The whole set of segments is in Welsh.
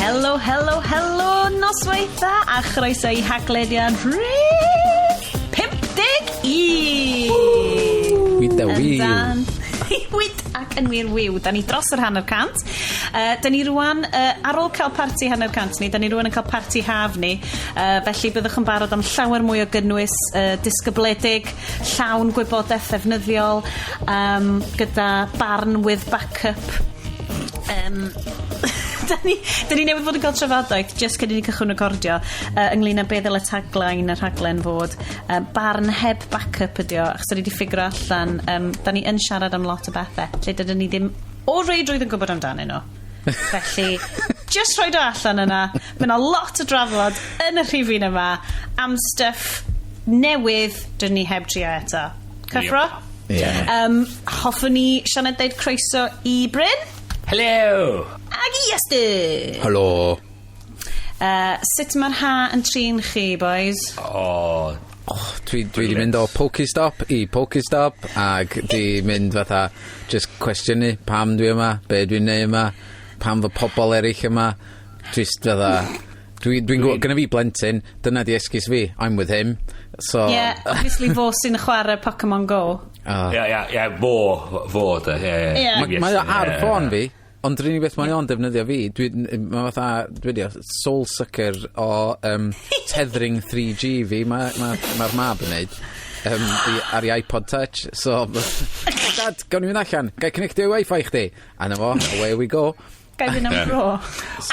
Helo, helo, helo, noswaith dda a chroeso i Haglediad rhif 51! Wyd a wiw. Yndan. Wyd ac yn wir wiw. Da ni dros yr hanner cant. Da ni rwan, ar ôl cael parti hanner cant ni, da ni rwan yn cael parti haf ni. Felly byddwch yn barod am llawer mwy o gynnwys disgybledig, llawn gwybodaeth ddefnyddiol, gyda barn with backup. Da ni newydd fod yn cael trafodaeth just cyn i ni cychwyn recordio ynglyn â be ddyle tagline y rhaglen fod. Barn heb backup ydi o, achos da ni wedi ffigro allan, da ni yn siarad am lot o bethau lle dydyn ni ddim o reidrwydd yn gwybod amdanyn nhw. Felly, just rhoi o allan yna. Mae yna lot o drafod yn y rhifyn yma am stuff newydd dyn ni heb trio eto. Cyffro? Yeah. Hoffwn ni, Sioned, deud croeso i Bryn Hello! ag i Iestyn. Helo. Sut mae'r ha yn trin chi, boys? O, Oh, dwi di mynd o Pokestop i Pokestop ac di mynd fatha just cwestiynu pam dwi yma, be dwi'n neud yma, pam fy pobol eraill yma. Just fatha dwi'n gwybod, gynna fi blentyn, dyna di esgus fi, I'm with him. So, Yeah, obviously fo sy'n chwarae Pokemon Go. Ia, fo, de, ie. Ie. Mae o ar ffôn fi, ond yr unig beth mae o'n defnyddio fi, mae fatha, dwi di, soul sucker o tethering 3G fi, mae'r ma mab yn neud ar ei iPod Touch, so, "Dad, gawn ni fynd allan, gai connectio i Wi-Fi chdi?" A na fo, away we go. Gai fynd am dro.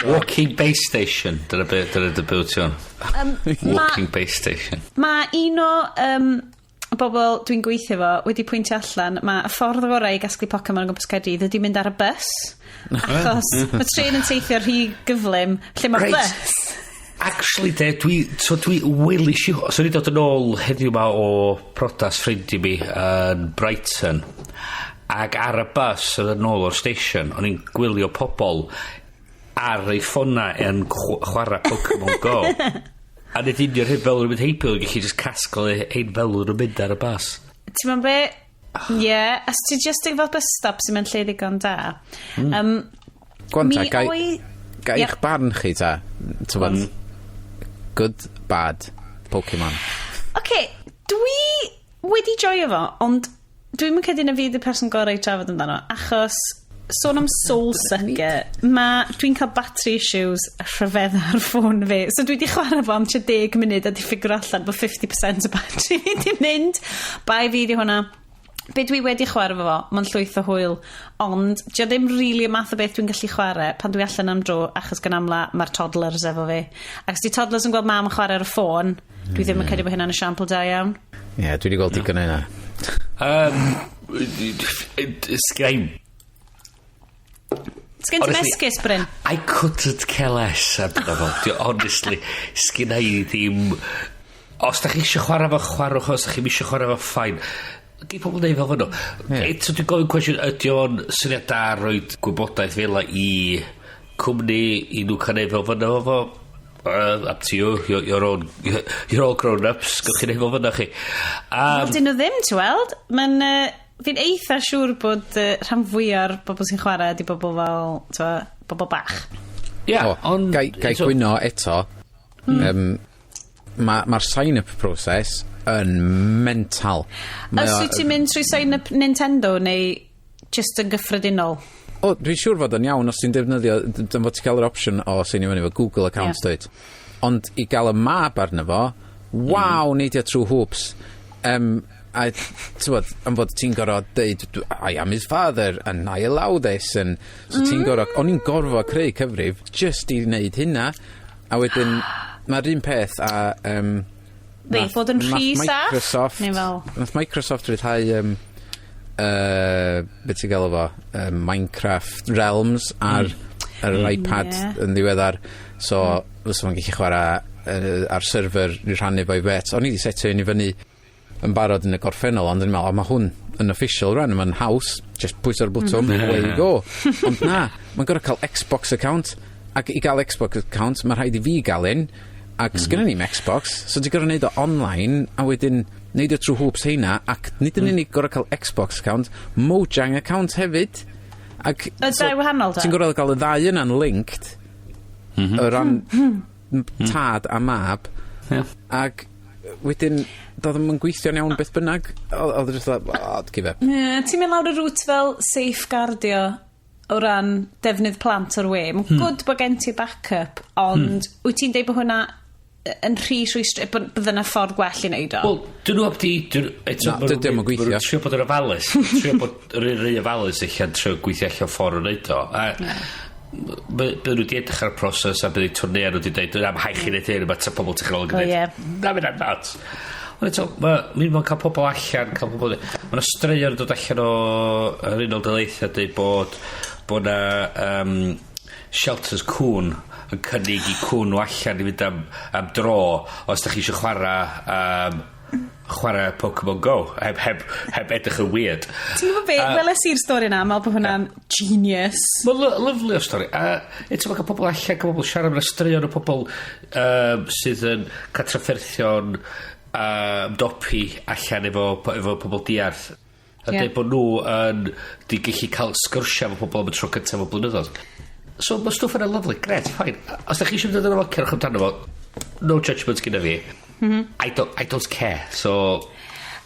Walking base station, dyna dy byw ti o'n. Walking base station. Ma un o bobl dwi'n gweithio fo wedi pwyntio allan mae y ffordd orau i gasglu Pokemon o gwmpas Caerdydd ydy mynd ar y bus. Achos mae tren yn teithio rhy gyflym lle mae bus. Actually, de, so dwi welis i, so ni dod yn ôl heddiw ma o prodas ffrind i mi yn Brighton, ac ar y bus oedd yn ôl o'r station, o'n i'n gwylio pobl ar ei ffona yn chwarae Pokemon Go. A nid union hyn fel nhw'n mynd heibio, o'n gallu just casglu ein fel nhw'n mynd ar y bus. Ti'n meddwl be? Ie, yeah, as ti just yn fel bus stop sy'n mynd lle ddigon da. Gwan ta, Mi gai eich barn chi ta? T'wbod, good, bad, Pokemon. Oce, dwi wedi joio fo, ond dwi'n mynd credu na fi ydy'r person gorau i trafod amdano, achos sôn am soul sucker, dwi'n cael battery issues rhyfedd ar ffôn fi. So dwi wedi chwarae fo am tua 10 munud a di ffigur allan bod 50% o battery fi di mynd. Bai fi di hwnna. Be dwi wedi chwarae fo, mae'n llwyth o hwyl, ond dio ddim really y math o beth dwi'n gallu chwarae pan dwi allan am dro, achos gan amla mae'r toddlers efo fi. Ac os di toddlers yn gweld mam yn chwarae ar y ffôn, dwi ddim yn credu bod hynna'n esiampl da iawn. Ie, yeah, dwi wedi gweld digon o hynna. Sgynna Sgen ti'n Honestly, esgus, Bryn? I couldn't care less amdano fo. Honestly, sgynna i ddim. Os da chi eisiau chwarae fo, chwaraewch o. Os da chi eisiau chwarae fo, fine. Gei pobl neud fel fo nhw. Eto dwi'n gofyn cwestiwn, ydy o'n syniad da roed gwybodaeth fel 'a i cwmni i nhw cael neud fel fyna fo? Up to you, you're all grown-ups, gewch chi neud fel fyna chi. Wel, dyn nhw ddim, ti'n weld. Mae'n... Fi'n eitha siŵr bod rhan fwyaf o'r bobl sy'n chwarae ydi bobl fel, ti'n bobl bach. Ia, O, ond gai gwyno eto. Mae'r sign-up process yn mental. Mae Os wyt ti'n mynd trwy sign-up Nintendo neu just yn gyffredinol? O, dwi'n siŵr fod yn iawn os ti'n defnyddio, dyn fod ti'n cael yr opsiwn o seinio fyny efo Google account, dweud. Ond i gael y mab arno fo, waw, neidio trwy hoops. A, ti'n am fod ti'n gorfod deud, "I am his father, and I allow this," and so ti'n gorfod, o'n i'n gorfod creu cyfrif just i wneud hynna. A wedyn, mae'r un peth a Be, bod yn rhy nath saff? Microsoft, Neu fel nath Microsoft ryddhau beth ti'n galw fo, Minecraft Realms ar yr iPad yn ddiweddar. So, fysa fo'n gallu chwarae ar server i rhannu fo'i fet. O'n i wedi setio un i fyny yn barod yn y gorffennol, ond o'n i'n meddwl, o, mae hwn yn official rwan, mae'n haws, just pwyso'r bwtwm, away you go. Ond na, mae'n gorfod cael Xbox account, ac i gael Xbox account, mae rhaid i fi gael un, ac sgynnon ni'm Xbox, so ti'n gorfod neud o online, a wedyn neud o trwy hoops heina, ac nid yn unig gorfod cael Xbox account, Mojang account hefyd. Ac, Y ddau wahanol, da? Ti'n gorfod gael y ddau yna'n linked, o ran tad a mab, ac wedyn, doedd ddim yn gweithio'n iawn beth bynnag. Oedd o just like, "Oh, give up." Yeah, ti'n mynd lawr y route fel safeguardio o ran defnydd plant o'r we. Mae'n good bod gen ti backup, ond wyt ti'n deud bod hwnna yn rhy rhwystr, bod bydde yna ffordd gwell i wneud o? Wel, dyn nhw di eto, Na, dydy o'm yn gweithio. Ma' nhw'n trio bod yn ofalus. Trio bod yn rhy ofalus eich trio gweithio allan ffordd o wneud o. A bydden nhw wedi edrych ar y proses a bydde twrnea nhw wedi dweud, "Na, mae rhaid chi wneud hyn, mae pobl technoleg yn O, dweud." ie. Na, mae'n nuts. Ond eto, mae'n ma cael pobl allan, cael pobl. Mae yna straeon yn dod allan o yr Unol Daleithiau dweud bod na shelters cwn yn cynnig i cwn nhw allan i fynd am dro os da chi eisiau chwarae Pokemon Go heb edrych yn weird. Ti'n gwybod be, weles i'r stori yna, meddwl bod hwnna'n genius. Mae'n lyfli o stori. A eto mae cael pobl allan, cael pobl siarad, mae'n straeon o pobl sydd yn cael trafferthion ymdopi allan efo pobl diarth. A dweud bod nhw yn di gallu cael sgyrsiau efo pobl am y tro cyntaf o blynyddoedd. So mae stwff yna lyfli, gret, fine. Os da chi eisiau mynd amdano fo, cerwch amdano fo. No judgment gyda fi. I don't care. So,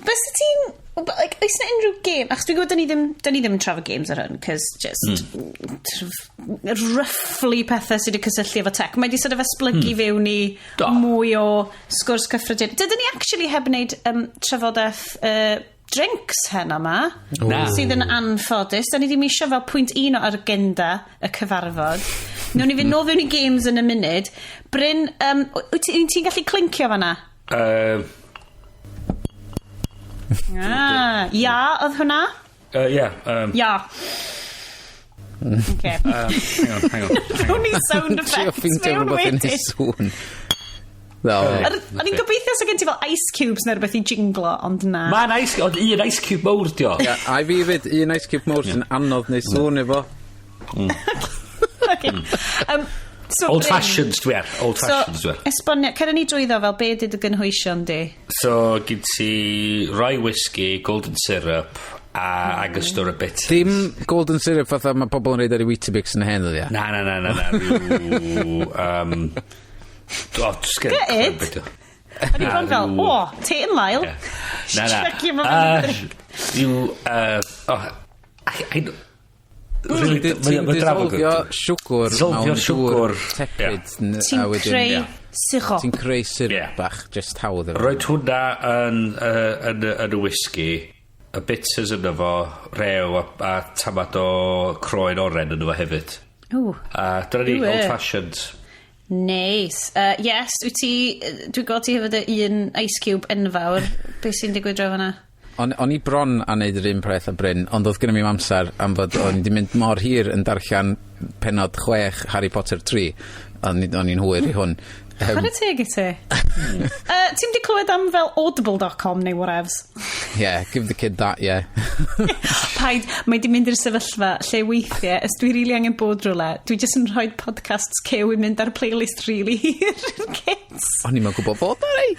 Fysa ti'n, like, oes na unrhyw game? Achos dwi'n gwybod da ni ddim yn trafod games ar hwn, cos just roughly pethau sydd wedi cysylltu efo tech. Mae di sort of esblygu fewn i mwy o sgwrs cyffredin. Dydyn ni actually heb wneud trafodaeth drinks heno yma, Na. sydd yn anffodus. Da ni ddim eisiau fel pwynt un o agenda y cyfarfod. Newn ni fynd nôl fewn i games yn y munud. Bryn, wyt ti'n gallu clincio fanna? Ah, ia, oedd hwnna? Yeah. Ia. Okay. Hang on, hang on. Rown ni sound Trio effects ffeindio mewn rhywbeth yn ei wedyn. sŵn. No. O'n i'n gobeithio sa gen ti fel ice cubes neu rhywbeth i jinglo, ond na. Mae'n ice, ond un ice cube mawr dio. Ia, a i fi fyd, un ice cube mawr sy'n anodd neu sŵn efo. Okay. So, Old Bryn, fashioned dwi ar. Old So, fashioned dwi ar. esbonio, cer ni drwyddo fel be 'di dy gynhwysion di? So, gyd ti rye whisky, golden syrup, a Angostura bitters. Dim golden syrup fatha mae pobl yn reid ar ei Weetabix yn y hen ddyddiau. Na, na, na, na, na. Rhyw oh, just get Gutted. O'n i bron fel, o, Tate and Lyle. Na, na. Checio ma fyny. Rhyw, oh, I really, Ti'n dissolfio siwgr Dissolfio mewn dŵr siwgr. tepid. Ti'n a wedyn creu sirop. Ti'n creu syrup bach, just hawdd efo. Roed hwnna yn y whisky, y bitters yno fo, rew a tamad o croen oren yno fo hefyd. Ww. A dyna ni, Ww, eh. old fashioned. Nice. Yes, wyt ti, dwi'n gweld ti hefo dy un ice cube enfawr. Be sy'n digwydd draw fan'na? O'n i bron a neud yr un peth a Bryn, ond oedd gennym i'm amser am fod o'n i 'di mynd mor hir yn darllen penod 6 Harry Potter 3. O'n i'n hwyr i hwn. Chwarae teg i ti. Ti'n di clywed am fel audible.com neu whatevs? Yeah, give the kid that, yeah. Paid, mae di mynd i'r sefyllfa lle weithiau, os dwi rili angen bod rhywle, dwi jyst yn rhoi podcasts Cyw i mynd ar playlist really hir i'r kids. O'n i'n gwybod bod ar ei.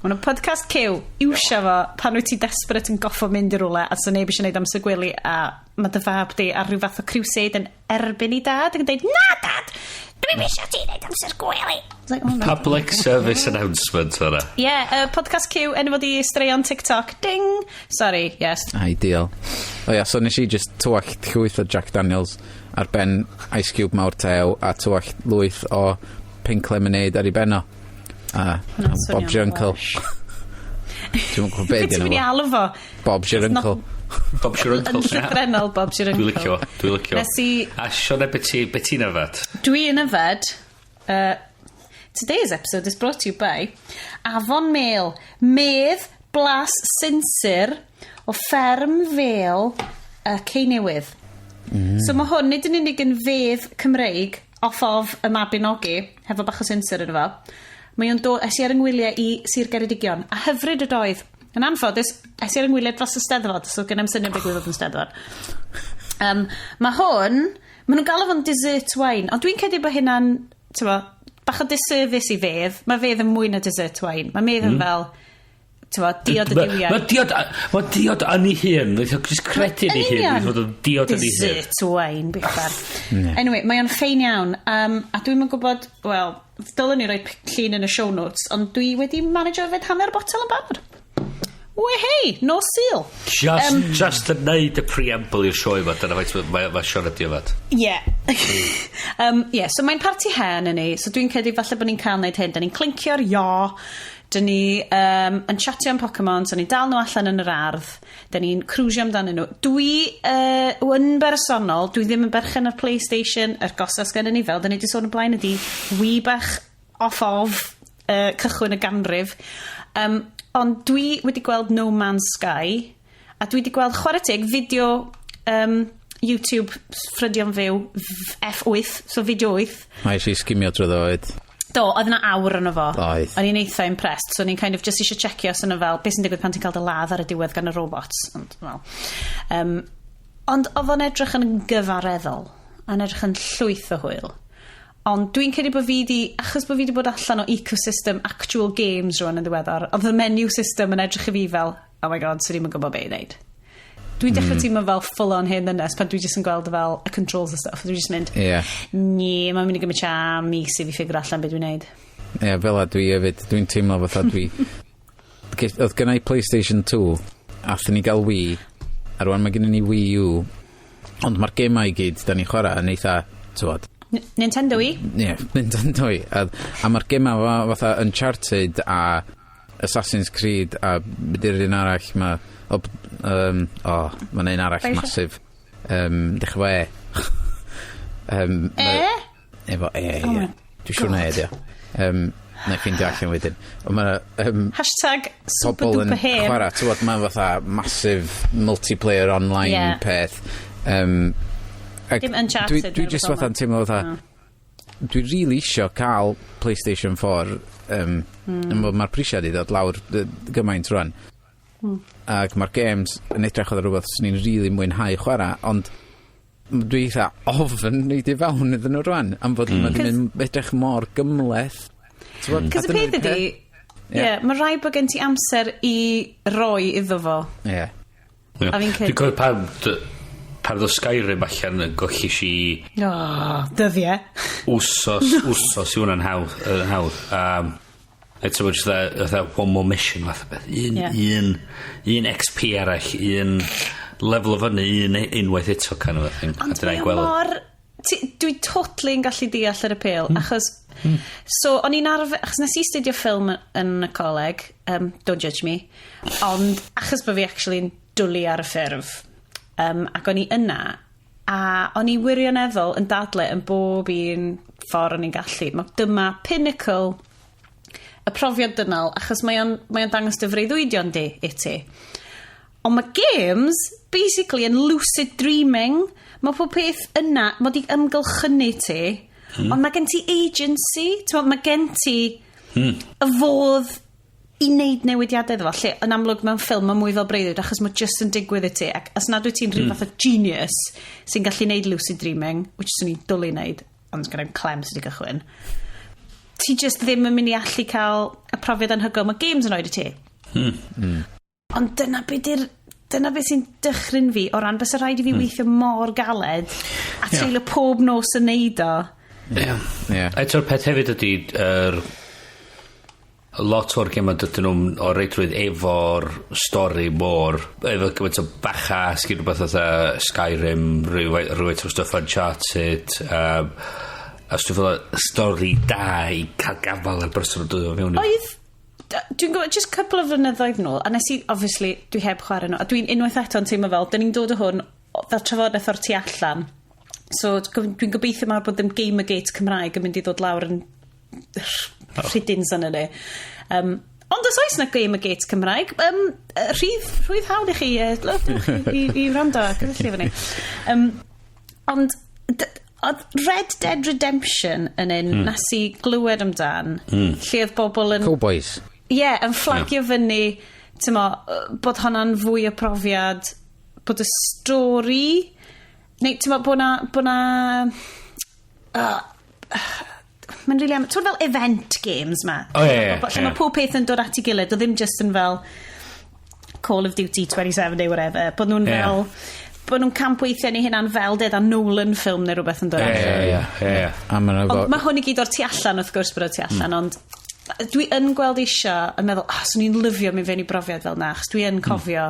Mae'n podcast Cyw, iwsio fo pan wyt ti desperate yn goffo mynd i rhywle a so neb eisiau gwneud amser gwely a mae dy fab di ar rhyw fath o crusade yn erbyn i dad ac yn dweud, "Na dad, dwi'n eisiau ti wneud amser gwely." It's like, "Oh, no." Public service announcement o'na. Yeah, podcast Cyw, enw fod i straeon TikTok. Ding! Sorry, yes. Ideal. O ia, so nes i just tywallt llwyth o Jack Daniels ar ben ice cube mawr tew a tywallt lwyth o pink lemonade ar ei ben o. A Hwnna'n Bob's swnio'n your uncle. lush. Dwi'n gwybod be Be di ti'n mynd i enw fo. alw fo? Bob's your It's not- uncle. Bob's your Yn uncle. llythrennol, Bob's your uncle. Dwi'n licio, dwi'n licio. Nes i A Sione, be ti'n yfed? Dwi yn yfed. Today's episode is brought to you by Afon Mel. Medd blas sinsir o fferm fel Ceinewydd. So mae hwn nid yn unig yn fedd Cymreig off of y Mabinogi, hefo bach o sinsir yn efo. Mae o'n dod, es i ar yng ngwyliau i Sir Geredigion, a hyfryd ydoedd. Yn anffodus, es i ar yng ngwyliau dros y Steddfod, so gen i'm syniad beth gwybod yn Steddfod. Mae hwn, maen nhw'n galw fo'n dessert wine, ond dwi'n credu bod hynna'n, ti'n bo, bach o disservice i fedd. Mae fedd yn mwy na dessert wine. Mae medd yn fel Ti'n diod y duwiau. Mae diod, ma diod yn ei hun. Just credu yn ei hun. Fod yn diod yn ei hun. Dessert wine, biffar. Anyway, mae o'n ffein iawn. A dwi'n yn gwybod, wel, dylen ni roi llun yn y show notes, ond dwi wedi manage yfed hanner botel yn barod. Wehei, no Sul. Just, just yn neud y preamble i'r sioe yma, dyna faint mae Sioned di yfed. Yeah. Yeah, so mae'n parti hen yn ni, so dwi'n credu falle bod ni'n cael neud hyn. Da ni'n clincio'r ia, da ni yn chatio am Pokemon, so ni'n dal nhw allan yn yr ardd, da ni'n cruisio amdanyn nhw. Dwi, yn bersonol, dwi ddim yn berchen ar PlayStation, yr gosas gen ni fel, da ni wedi sôn o blaen ydi, Wii bach off of cychwyn y ganrif. Ond dwi wedi gweld No Man's Sky, a dwi wedi gweld, chwarae teg, fideo YouTube ffrydio'n fyw F8, so fideo 8. Mae eisiau sgimio drwy ddoed. Do, oedd yna awr yno fo. Oedd. O'n i'n eitha impressed, so o'n i'n kind of just eisiau checio os yna fel, beth sy'n digwydd pan ti'n cael dy ladd ar y diwedd gan y robots. Ond, well. Ond oedd o'n edrych yn gyfareddol, yn edrych yn llwyth o hwyl. Ond dwi'n credu bod fi di, achos bod fi di bod allan o ecosystem actual games rwan yn ddiweddar, oedd y menu system yn edrych i fi fel, "Oh my God, so ddim yn gwybod beth i wneud." Dwi'n dechrau teimlo fel full on hen ddynes pan dwi jyst yn gweld fel y controls a stuff. Dwi'n jyst mynd, "Ni, mae'n mynd i gymryd tua mis i fi figure allan beth dwi'n neud." Ie, yeah, fel a dwi hefyd, dwi'n teimlo fatha dwi... Oedd gynna i PlayStation 2, athyn ni gael Wii, a rwan mae gennym ni Wii U, ond mae'r gemau i gyd da ni'n chwarae yn eitha, t'wod, Nintendo i? Ie, yeah, Nintendo i. A mae'r gemau fatha Uncharted a Assassin's Creed a beth yw'r un arall ma... O, o, mae'n un arall Bioshock? Massive. Dechrau fo E. E? Efo E, Oh ie. my Dwi'n siŵr na E, God. dio. Na i ffeindio allan wedyn. Ond mae Hashtag super pobl yn duper hen. chwarae, ti'n gwbod, mae'n fatha massive multiplayer online peth. Ac Dim Uncharted dwi neu just rhywbeth fel fatha'n teimlo fatha, dwi really isio cael PlayStation 4, mae'r prisiau di ddod lawr gymaint rwan. Ac mae'r games yn edrych oedd rhywbeth swn i'n really mwynhau chwarae, ond dwi eitha ofn neud i fewn iddyn nhw rwan, am fod mm. mae'n edrych mor gymhleth. T'bod, a Cos y dyna'r peth ydi, ie, yeah, mae rhaid bod gen ti amser i roi iddo fo. Ie. Ie. A fi'n credu- Dwi'n cofio pan ddo Skyrim allan yn gollish i Oh, dyddiau. wsos i hwnna'n hawdd. Yn hawdd. Eto bod just fatha one more mission fath o beth. Un, un XP arall, un level o fyny, un unwaith eto kind of a thing. Ond A dyna i mae o gweld. mor... Dwi totally yn gallu deall yr appeal, achos... So, o'n i'n arfer... Achos nes i studio ffilm yn y coleg, don't judge me, ond achos bod fi actually yn dwlu ar y ffurf, ac o'n i yna, a o'n i wirioneddol yn dadle yn bob un ffordd o'n i'n gallu. Mae dyma pinnacle y profiad dynol, achos mae o'n dangos dy freuddwydion di i ti. Ond mae games, basically, yn lucid dreaming. Mae pob peth yna, mae di ymgylchynu ti, ond mae gen ti agency, t'mo, mae gen ti y fodd i wneud newidiadau iddo fo, lle yn amlwg mewn ffilm mae mwy fel breuddwyd achos mae just yn digwydd i ti, ac os nad wyt ti'n rhyw fath o genius sy'n gallu neud lucid dreaming, which swn i'n dwlu neud, ond gyda'n clem sydd wedi gychwyn, ti just ddim yn mynd i allu cael y profiad anhygoel mae games yn oed i ti. Ond dyna beth sy'n dychryn fi o ran bys rhaid i fi weithio mor galed a treulio pob nos yn neud o. Ie. Ie. Eto'r peth hefyd ydy, lot o'r gemau dydyn nhw'n o reidrwydd efo'r stori mor efo gymaint o bacha sgyn rhywbeth fatha Skyrim, rhywfaint o stuff Uncharted, a stwff fel y stori da i cael gafal ar berson yn dod o fewn Oedd, dwi'n gwybod, just couple o flynyddoedd nôl, a nes i, obviously, dwi heb chwarae nhw, a dwi'n unwaith eto'n teimlo fel, dyn ni'n dod o hwn fel trafodaeth o'r tu allan. So dwi'n gobeithio mawr bod ddim Gamergate Cymraeg yn mynd i ddod lawr yn rhydins yn ni. Ond os oes na Gamergate Cymraeg, rhydd hawl i chi, dewch i wrando a cysylltu efo ni. Ond oedd Red Dead Redemption yn un nes i glywed amdan, lle oedd bobl yn Cowboys. Ie, yeah, yn fflagio fyny, t'mo, bod hwnna'n fwy o profiad, bod y stori, neu t'mo, bod na. Mae'n really Ti'n fel event games ma. O, ie. Lle mae pob peth yn dod at ei gilydd, o ddim just yn fel Call of Duty 27 neu whatever. Bod nhw'n fel bod nhw'n campweithio ni hynna'n fel ded a Nolan film neu rhywbeth yn dod allan. Ie. A ma' Ond mae hwn i gyd o'r tu allan, wrth gwrs, bod o'r tu allan, ond dwi yn gweld isio yn meddwl, oh, swn i'n lyfio mynd fewn i brofiad fel na, achos dwi yn cofio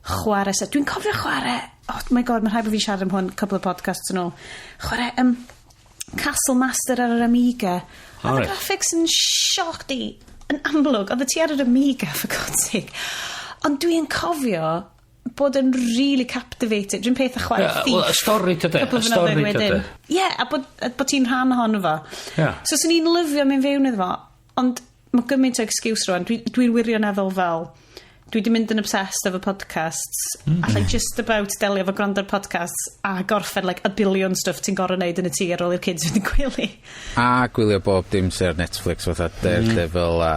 chwarae, dwi'n cofio chwarae, oh my God, mae'n rhaid bod fi'n siarad am hwn couple of podcasts yn ôl, chwarae Castle Master ar yr Amiga. Oedd y graphics yn shoddy, yn amlwg, oedd y ti ar yr Amiga, for God's sake. Ond dwi'n cofio bod yn really captivated. Dwi'n peth a chwarae Thief. Wel, y stori tyde. Y stori tyde. Ie, a bod ti'n rhan ohono fo. So, swn i'n lyfio mynd fewn iddo fo, ond mae gymaint o excuse rwan. Dwi'n wirioneddol fel, dwi wedi mynd yn obsessed efo podcasts. Allai just about delio efo gwrando ar podcasts a gorffen like a billion stuff ti'n gorfod neud yn y tŷ ar ôl i'r kids fynd yn gwely. A gwylio bob dim sydd ar Netflix fatha Daredevil a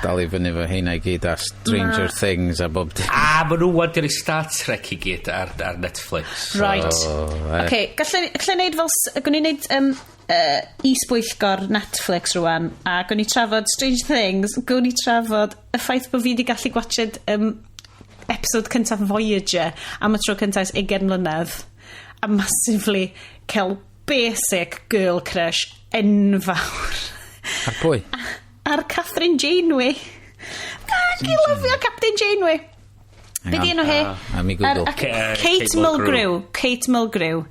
dal i fyny fo heina i gyd a Stranger Things a bob dim. A ma nhw wan di roi Star Trek i gyd ar Netflix. So, right. Okay, gallai neud fel... Gwni neud is-bwyllgor Netflix rwan, a gwni trafod Stranger Things, gwni trafod y ffaith bod fi wedi gallu gwatchad episode cyntaf Voyager am y tro cyntaf ers 20 mlynedd, a massively cael basic girl crush enfawr. Ar pwy? Ar Kathryn Janeway. Ac i lyfio Captain Janeway. Be di enw hi? Am i Google. Kate Kate Mulgrew. Kate Mulgrew.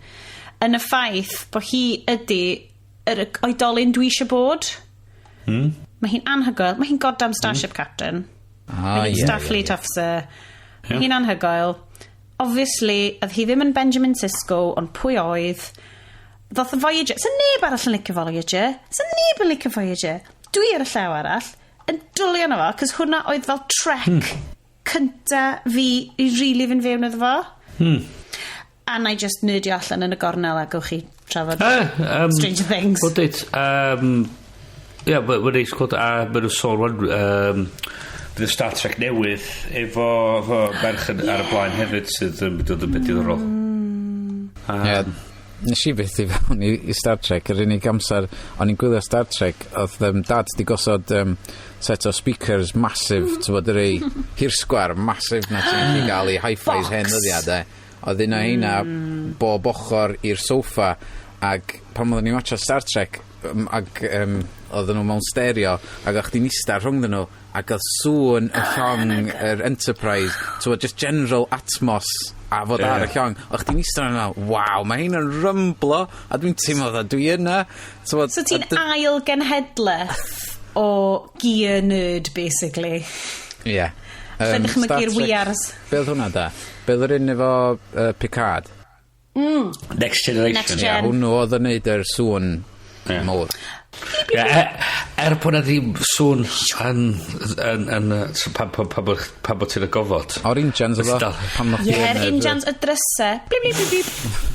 Yn y ffaith bod hi ydy yr oedolyn dwi eisiau bod. Mae hi'n anhygoel. Mae hi'n goddamn Starship Captain. Mae hi'n Starfleet officer. Mae hi'n anhygoel. Obviously, oedd hi ddim yn Benjamin Sisko, ond pwy oedd? Ddoth y Voyager. Sa neb arall yn licio Voyager. Sa neb yn licio Voyager. Dwi ar y llaw arall yn dwlu arno fo, cos hwnna oedd fel Trek cynta fi i really fynd fewn iddo fo. A na i just nerdio allan yn y gornel a gewch chi trafod Stranger Things. Wel, dweud, ie, mae'n neis gweld, a maen nhw'n sôn rwan, bydd y Star Trek newydd efo merch ar y blaen hefyd sydd yn mynd i fod yn beth diddorol. Ie, nes i fyth i fewn i Star Trek, yr unig amser o'n i'n gwylio Star Trek, oedd dad di gosod set o speakers massive, ti'n bod, yr ei hirsgwar massive na ti'n gallu gael i hi-fis Box. hen ddyddiad, de. Oedd un o heina bob ochr i'r soffa, ac pan oedden ni'n watcha Star Trek, ac oedden nhw mewn stereo, ac o'ch chdi'n ista rhwngddyn nhw, ac oedd sŵn y llong, yr Enterprise, ti'n bod, just general Atmos, a fod ar y llong, o'ch chdi'n ista yna, waw, mae hyn yn rymblo, a dwi'n teimlo fatha dwi yna. Ti'n bod, So ti'n ail genhedlaeth o gear nerd, basically. Ie. Lle dychmygu'r Star Trek- WeAres. Be oedd hwnna da? Be oedd yr un efo Picard? Next Generation. Next Ie, Gen. hwnnw oedd yn neud yr sŵn mowr. Ie, er bod na ddim sŵn yn so pan bod ti'n y gofod. O'r injans oedd o? Pam noch Ie, chi yr yn yr- injans, y drysau. Blip, blip, blip, blip.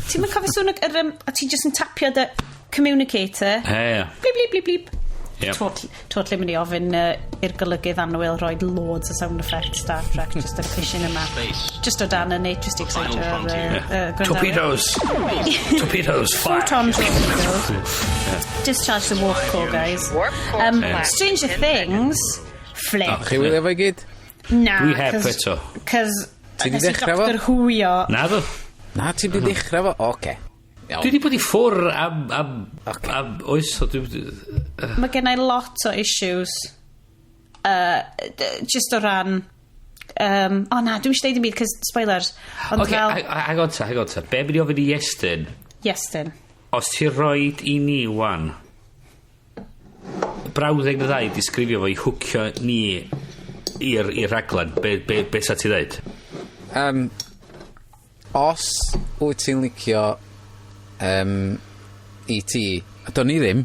Ti'n mynd cofio sŵn a ti just yn tapio dy communicator. Ie. Blip, blip, blip, blip. Yep. Totally mynd i ofyn i'r golygydd annwyl roi loads o sound effects Star Trek just ar y pishin yma. Just o dan yn just i excitio Final frontier. gwrandawyr. Torpedoes! Torpedoes, fire! Photon torpedoes. Discharge the warp core, guys. Warp core collapse Stranger in 10 Things. Flip. Chi wylio fo i gyd? Na. Dwi heb eto. Cos Ti 'di nes i dechrau fo? Doctor Who-io. Na ddo. Na, ti di dechrau fo? Oce. Iawn. Dwi wedi bod i ffwr am oes o dwi. Mae gen i lot o issues. Just o ran. O na, dwi'n eisiau deud dim byd, cos spoilers. Ond Oce, fel hang on ta, hang on ta. Be mynd i ofyn i Iestyn, Iestyn. Os ti roed i ni wan, brawddeg na ddau disgrifio fo i hwcio ni i'r raglen, be sa ti ddeud? Os wyt ti'n licio E.T., a do'n i ddim.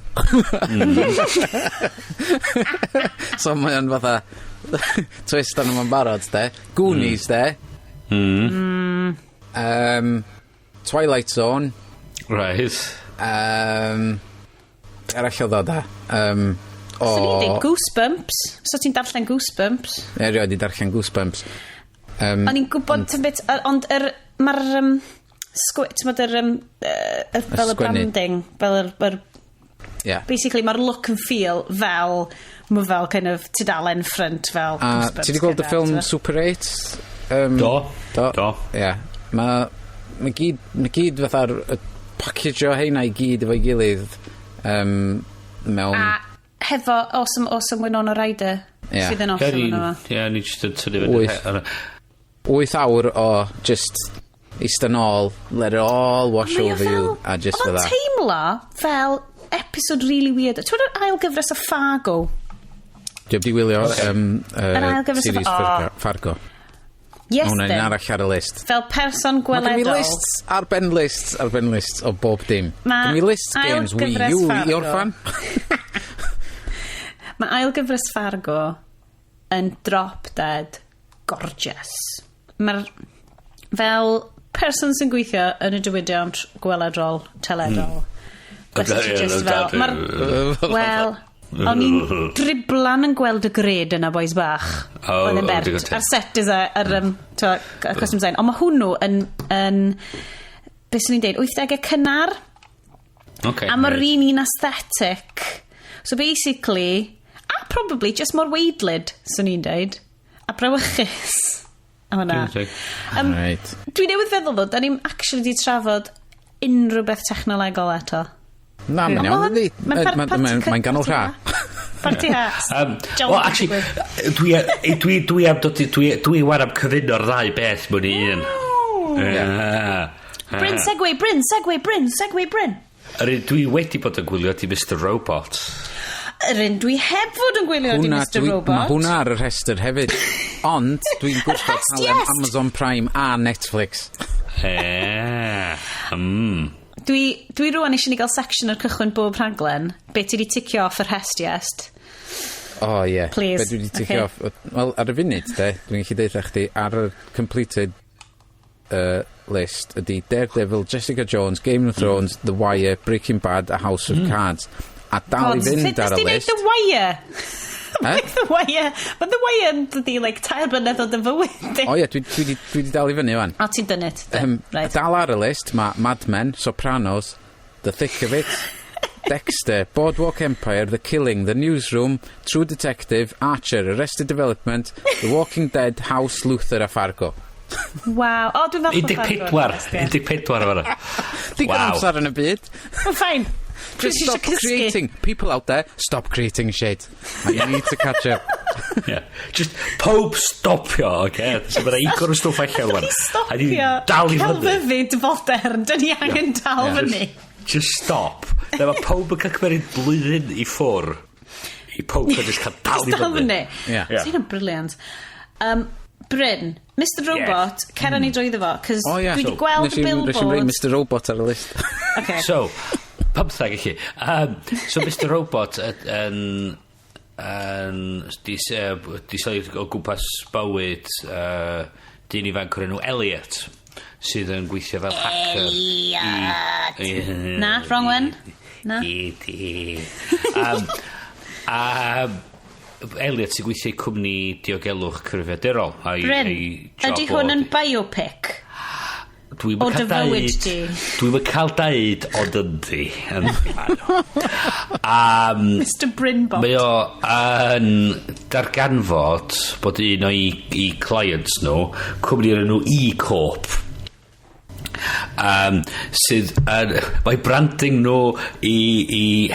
So mae o'n fatha twist arno fo'n barod, de. Goonies, de. Twilight Zone. Arall o ddod da. O. So ni'n deud Goosebumps. So ti'n darllen Goosebumps. Erioed i darllen Goosebumps. O'n i'n gwybod mm. bit, ond mae'r ti'n bod yr, fel y sgwennu. Branding, fel yr Yeah. Basically, mae'r look and feel fel, mae fel kind of tudalen front fel A ti wedi gweld y ffilm Super 8? Do. Do. Do. Ie. Yeah. Mae ma gyd, ma gyd fatha'r package o heina i gyd efo'i gilydd mewn. A hefo awesome, awesome Winona Ryder. Ie. Sydd yn awesome yno fo. Ie, ni jyst yn tynnu fyny. 8 awr o just eistedd nôl, let it all wash Mae o over you, a just Oedd o'n fatha. teimlo fel episode really weird. Ti'n yr ail gyfres o Fargo? Dwi wedi wylio Yr ail gyfres o series Oh. Fargo. Yes, Hwna'n un then. arall ar y list. Fel person Mae gen i gweledol. lists ar ben lists ar ben lists o bob dim. Ma' Gen i lists ail games Wii gyfres U i Fargo. orffan. Mae ail gyfres Fargo yn drop dead gorgeous. Mae'r fel person sy'n gweithio yn y diwydiant gweledol, teledol. Bysa ti just fel, wel, o'n i'n driblan yn gweld y gred yna, boys bach. O, Oedd yn o, bert. digon teg. Ar set design, ar costume design. Ond mae hwnnw yn beth swn i'n deud, 80au cynnar. Okay, A mae'r right. un aesthetic. So basically, a probably just mor weidlyd, swn i'n deud. A brawychus. A hwnna. Digon teg. Right. Dwi newydd feddwl ddo, da ni'n actually di trafod unrhyw beth technolegol eto. Na, mae'n iawn, yndi? Mae'n ganol rha. Parti ha. Well, actually, dwi am dod, dwi wan am cyfuno'r ddau beth mewn i un. Yeah. Bryn segue, Bryn, segue, Bryn, segue, Bryn. Yr un dwi wedi bod yn gwylio di Mr Robot. Yr un dwi heb fod yn gwylio di Hwna Mr Robot. Mae hwnna ar y rhestr hefyd. Ond dwi'n gwrthod rhest, talu am yes. Amazon Prime a Netflix. Dwi rwan eisiau ni gael section ar cychwyn bob rhaglen. Be ti di ticio off yr rhest, yes? O, oh, ie. Yeah. Please. Be dwi wedi ticio Okay. off. Wel, ar y funud, de, dwi'n gallu deud chdi, ar y completed list ydy Daredevil, Jessica Jones, Game of Thrones, The Wire, Breaking Bad a House of Cards. A dal i fynd ar y Nes di list. neud The Wire? Eh? The Wire. Mae The Wire yn dydi, like, 3 blynedd o dy fywyd di. O ie, dwi di dal i fyny wan. O, ti'n done it. Right. Dal ar y list mae Mad Men, Sopranos, The Thick of It, Dexter, Boardwalk Empire, The Killing, The Newsroom, True Detective, Archer, Arrested Development, The Walking Dead, House, Luther a Fargo. Waw. O, dwi'n falch bod Fargo ar y 14. list, ie. 14 fan'na. Digon Waw. amser yn y byd. Fine. Just Dwi stop isio cysgu. creating. People out there, stop creating shit. I need to catch up. Yeah. Just pob stopio, oce? So mae'n igor o stwff allan wan. Allwch A ni chi stopio dal i fyny. celfyddyd fodern. Dyn ni angen dal fyny. Just stop. Na mae pob yn cael cymryd blwyddyn i ffwr. I pob yn just cael dal i Just dal fyny. fyny. Yeah. Yeah. So hynna'n brilliant. Bryn, Mr Robot, yes. Cera ni drwyddo fo, cos O ie. dwi wedi gweld y Nes i'm rhoi billboard. Mr Robot ar y list. Okay. So, 15 i chi. So Mr Robot yn di selio o gwmpas bywyd dyn ifanc o'r enw Elliot sydd yn gweithio fel hacker. Elliot. Na, Na, wrong one. Na. I di. A Elliot sy'n gweithio i cwmni diogelwch cyfrifiadurol. Bryn, Ei job ydy hwn yn biopic? Dwi'm o yn cael dy fywyd deud. di? Dwi'm yn cael deud, ond yndi. Mr Brynbot. Mae o yn darganfod bod un o'i i clients nhw, cwmni o'r enw E-Corp, sydd yn, mae branding nhw i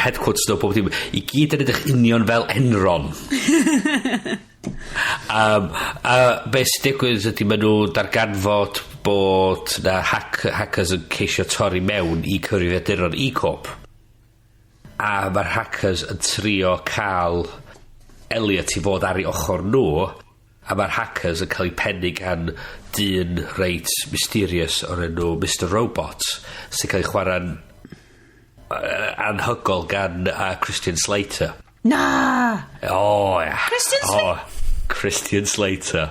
headquarters nhw, pob dim, i gyd yn edrych union fel Enron. A beth sy'n digwydd ydy maen nhw darganfod bod na hackers yn ceisio torri mewn i cyfrifiaduron E-Corp. A mae'r hackers yn trio cael Elliot i fod ar ei ochr nhw a mae'r hackers yn cael eu pennu gan dyn reit mysterious o'r enw Mr Robot sy'n cael ei chwarae'n anhygol gan Christian Slater. Na! O, oh, ia. Christian Oh, Christian Slater.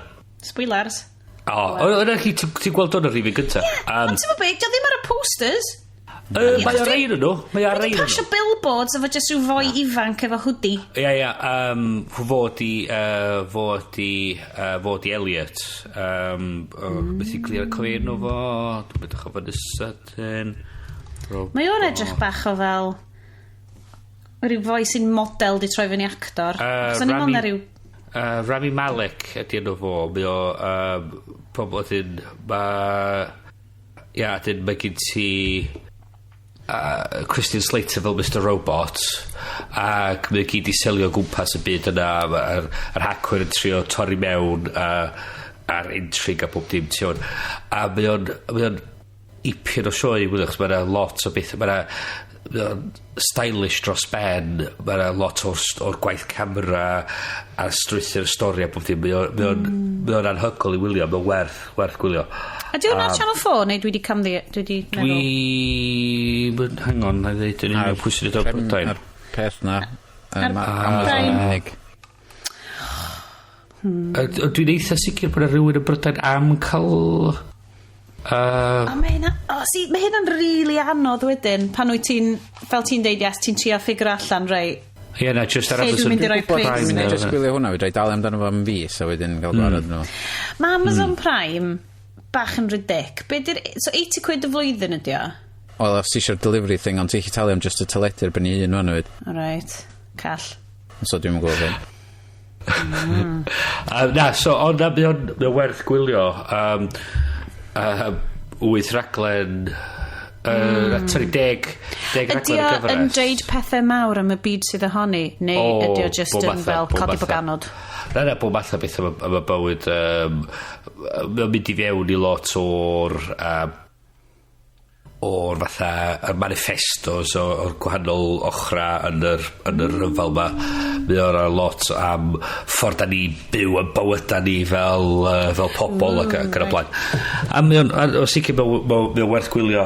Spoilers. O, oh, yna chi, ti'n gweld o'n y rhifyn gyntaf? Yeah, ond ti'n gwybod be, dio ddim ar y posters. Mae ar ein nhw. Mae ar Wedi ein pasio nhw. billboards efo just rhyw foi ifanc efo hoodie. Ia, fod i Elliot. Beth i glir cofio enw fo? Dwi'n mynd o'ch fyny sydyn. Mae o'n edrych bach o fel Rhyw foi sy'n model di troi fyny actor. So ni'n meddwl na rhyw... Rami Malek ydy enw fo. Mae o... Pobl ydyn... Mae... Ia, ydyn mae gen ti Christian Slater fel Mr Robot, ac mae o gyd i selio o gwmpas y byd yna, mae'r yr hacwyr yn trio torri mewn a'r intrigue a bob dim tu hwn, a mae o'n ipyn o sioe i wylio, achos mae yna lot o beth, mae o'n stylish dros ben, mae yna lot o'r gwaith camera a strwythur y stori a bob dim. Mae o'n anhygoel i wylio, mae'n werth gwylio. A di hwnna ar Channel 4 neu dwi wedi camddi... Dwi wedi meddwl? Dwi... Hang on, na i ddeud yn union pwy sy'n neud o'r Prydain. Ar peth na. Amazon Prime. yn unig. Dwi'n eitha sicr bod yna rhywun yn Brydain am cael... O, mae hynna... O, see, mae hynna'n rili anodd wedyn, pan wyt ti'n, fel ti'n deud, yes, ti'n trio figure allan, rei, Ie, na, just ar lle dwi'n Amazon mynd i roi Prime. pres. Dwi'n mynd i just gwylio hwnna, fedra i dalu amdano fo am fis, a wedyn gael gwared nhw. Mae Amazon Prime bach yn ridic. Be di'r... So 80 quid y flwyddyn ydi o? Wel, os ti eisiau'r delivery thing, ond ti'n gallu talu am just y teledu ar ben i un fan hefyd. Alright. Call. So dwi'n gwybod fe. Na, so, ond na, mae o'n werth gwylio. 8 raglen... Sorry, 10 Ydy raglen y o gyfres. yn deud pethau mawr am y byd sydd ohoni, neu O, ydy o just bob yn matha, fel bob codi matha. boganod? Na, bob math o beth am y bywyd. Mae'n mynd i fewn i lot o'r fatha y manifestos o'r gwahanol ochra yn yr rhyfel ma. Mae o'r lot am ffordd da ni byw yn bywyda ni fel pobol ac yn y blaen. A mae o'n, o sicr mae o'n werth gwylio.